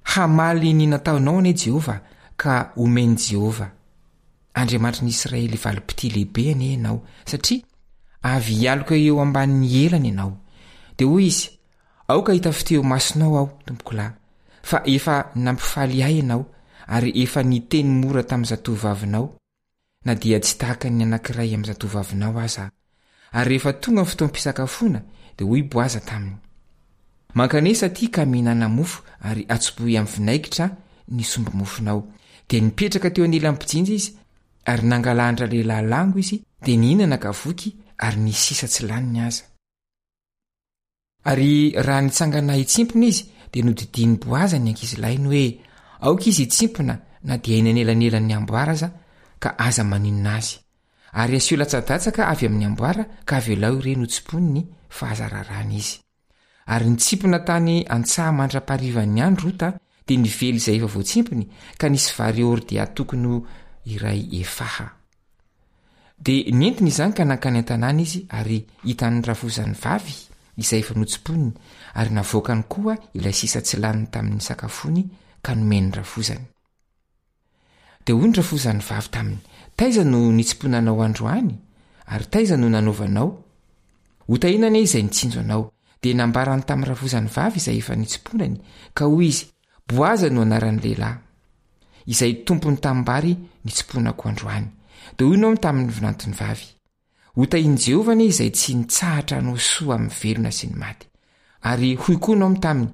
Hamaly ny nataonao anie Jehovah, ka homen'i Jehovah, Andriamanitry ny Israely valim-pitia lehibe anie ianao, satria avy hialoka eo ambanin'ny elany ianao. Dia hoy izy, Aoka hita fitia eo imasonao aho, tompokolahy, fa efa nampifaly ahy ianao, ary efa niteny mora tamin'ny zatovovavinao, na dia tsy tahaka ny anankiray amin'ny zatovovavinao aza aho. Ary rehefa tonga ny fotoam-pisakafoana, dia hoy Boaza taminy, Mankanesa aty ka mihinàna mofo ary atsobohy amin'ny vinaigitra ny sombi-mofonao. Dia nipetraka teo anilan'ny mpijinja izy, ary nangalahan-dralehilahy lango izy, dia nihinana ka voky, ary nisy sisa tsy laniny aza. Ary raha nitsangana hitsimpona izy, dia nodidian'i Boaza ny ankizilahiny hoe, Aoka izy hitsimpona na dia eny anelanelan'ny amboara aza, ka aza maninona azy. Ary asio latsadatsaka avy amin'ny amboara, ka avelao ireny hotsimponiny, fa aza raràna izy. Ary nitsimpona tany an-tsaha mandra-paharivan'ny andro Rota, dia nively izay efa voatsimpony, ka nisy vary hordea tokony ho iray efaha. Dia nentiny izany ka nankany an-tanàna izy ary hitan'ny rafozany vavy izay efa notsimponiny ary navoakany koa ilay sisa tsy laniny tamin'ny sakafony ka nomeny ny rafozany. Dia hoy ny rafozany vavy taminy, Taiza no nitsimponanao androany? Ary taiza no nanaovanao? Hotahina anie izay nitsinjo anao. Dia nambarany tamin'ny rafozany vavy izay efa nitsimponany, ka hoy izy, Boaza no anaran'ny lehilahy. izay tompon'ny tanimbary nitsimponako androany. Dia hoy Naomy tamin'ny vinantony vavy, Hotahian'i Jehovah anie izay tsy nitsahatra hanao soa amin'ny velona sy ny maty. Ary hoy koa Naomy taminy,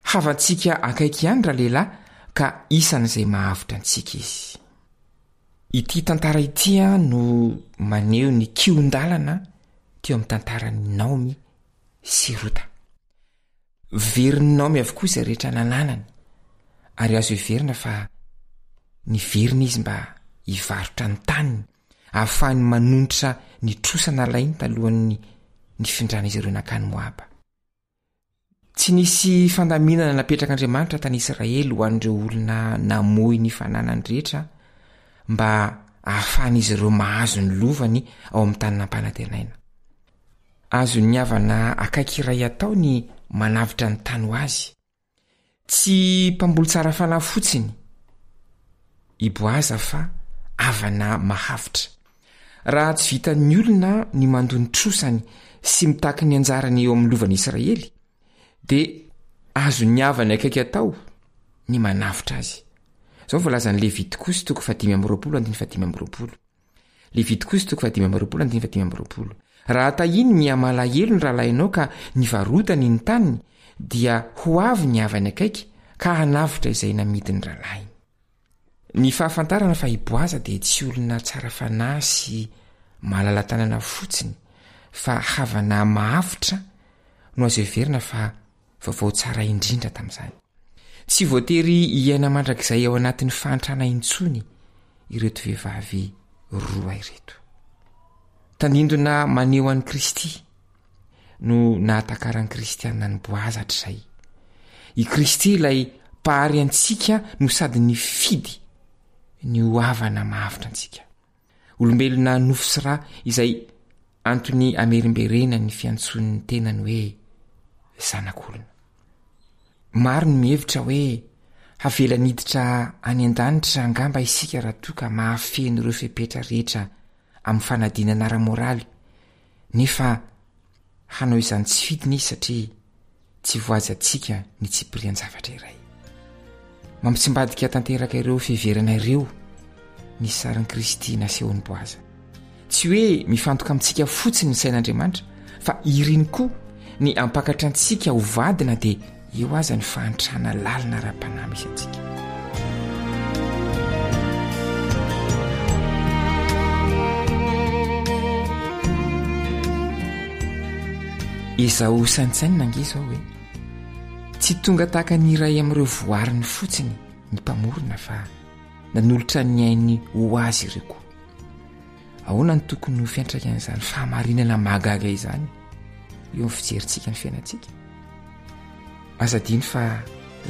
Havantsika akaiky ihany ralehilahy ka isan'izay mahavotra antsika izy. Ity tantara ity no maneho ny kihon-dalana teo amin'ny tantaran'i Naomy sy Rota. Verin'i Naomy avokoa izay rehetra nananany, ary azo heverina fa niverina izy mba hivarotra ny taniny, ahafahany manonitra ny trosa nalainy talohan'ny nifindran'izy ireo nankany Moaba. Tsy nisy fandaminana napetrak'Andriamanitra tany Israely ho an'ireo olona namoy ny fananany rehetra mba hahafahan'izy ireo mahazo ny lovany ao amin'ny tany nampanantenaina. Azon'ny havana akaiky iray atao ny manavotra ny tany ho azy. Tsy mpamboly tsara fanahy fotsiny i Boaza fa havana mahavotra. Raha tsy vitan'ny olona ny mandoa ny trosany sy mitaky ny anjarany eo amin'ny lovan'i Israely, dia azon'ny havany akaiky atao ny manavotra azy. Izao no voalazan'ny Levitikosy toko fahadimy amby 20 andininy fahadimy amby 20. Levitikosy toko fahadimy amby 20 andininy fahadimy amby 20. Raha tahiny mihamalahelo ny rahalahinao ka nivarotany ny taniny, dia ho avy ny havany akaiky ka hanavotra izay namidin'ny rahalahiny. Ny fahafantarana fa i Boaza dia tsy olona tsara fanahy sy malala-tanana fotsiny fa havana mahavotra no azo heverina fa vaovao tsara indrindra tamin'izany. Tsy voatery hiaina mandrakizay ao anatin'ny fahantrana intsony ireto vehivavy roa ireto. Tandindona maneho an'i Kristy no nahatakaran'ny kristiana an'i Boaza hatrizay. I Kristy ilay Mpahary antsika no sady nifidy ny ho havana mahavotra antsika. Olombelona nofo sy ra izay antony amerimberena ny fiantsoan'ny tenany hoe zanak'olona. Maro ny mihevitra hoe havela niditra any an-danitra angamba isika raha toa ka mahafeno ireo fepetra rehetra amin'ny fanadinana ara-moraly, nefa hanao izany tsy fidiny izy satria tsy voajantsika ny tsipirian-javatra iray. Mampitsimbadika tanteraka ireo fiheverana ireo ny sarin'i Kristy nasehon'i Boaza. Tsy hoe mifantoka amintsika fotsiny ny sain'Andriamanitra fa iriny koa ny hampakatra antsika ho vady na dia eo aza ny fahantrana lalina ara-panahy misy antsika. Ezaho saintsainina ange izao hoe tsy tonga tahaka ny iray amin'ireo voariny fotsiny ny Mpamorona fa nanolotra ny ainy ho azy ireo koa. Ahoana no tokony ho fiantraikan'izany fahamarinana mahagaga izany eo amin'ny fijerintsika ny fiainantsika? Aza adino fa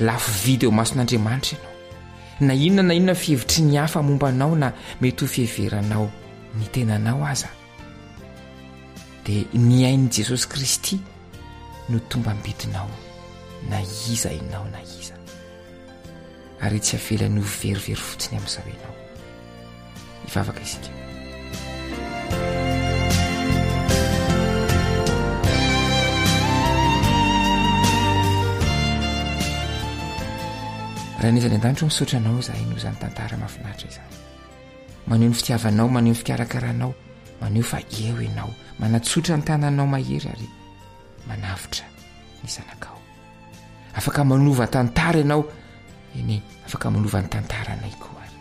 lafo vidy eo mason'Andriamanitra ianao. Na inona na inona fihevitry ny hafa momba anao na mety ho fiheveranao ny tenanao aza, dia ny ain'i Jesosy Kristy no tombam-bidinao na iza ianao na iza. Ary tsy avelany ho verivery fotsiny amin'izao ianao. Hivavaka isika. Raha n'iza any an-danitra misaotra anao izahay noho izany tantara mahafinaritra izany. Maneho ny fitiavanao, maneho ny fikarakaranao, maneho fa eo ianao, manatsotra ny tananao mahery ary manavotra ny zanakao. Afaka manova tantara ianao, eny e, afaka manova ny tantaranay koa ary.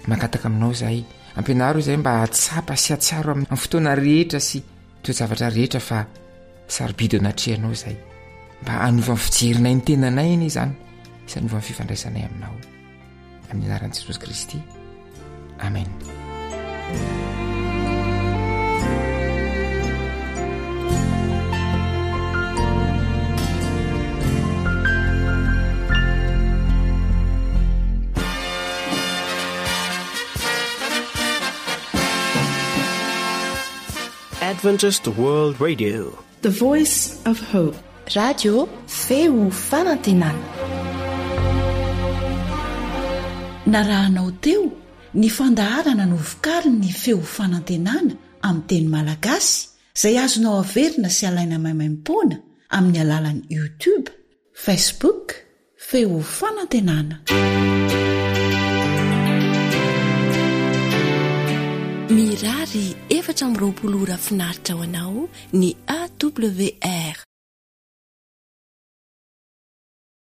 Mangataka aminao izahay, ampianaro izahay mba hahatsapa sy hahatsiaro amin'ny fotoana rehetra sy toe-javatra rehetra fa sarobidy eo anatrehanao izahay. Mba hanova ny fijerinay ny tenanay anie izany sy hanova ny fifandraisanay aminao. Amin'ny anaran'i Jesosy Kristy. Amen. Adventist World Radio. The Voice of Hope. Radio Feo Fanantenana. Narahanao teo ny fandaharana novokarin'ny Feo Fanantenana amin'ny teny malagasy izay azonao averina sy alaina maimaimpoana amin'ny alalan'ny YouTube, Facebook, Feo Fanantenana. Mirary 24 ora finaritra ho anao ny AWR.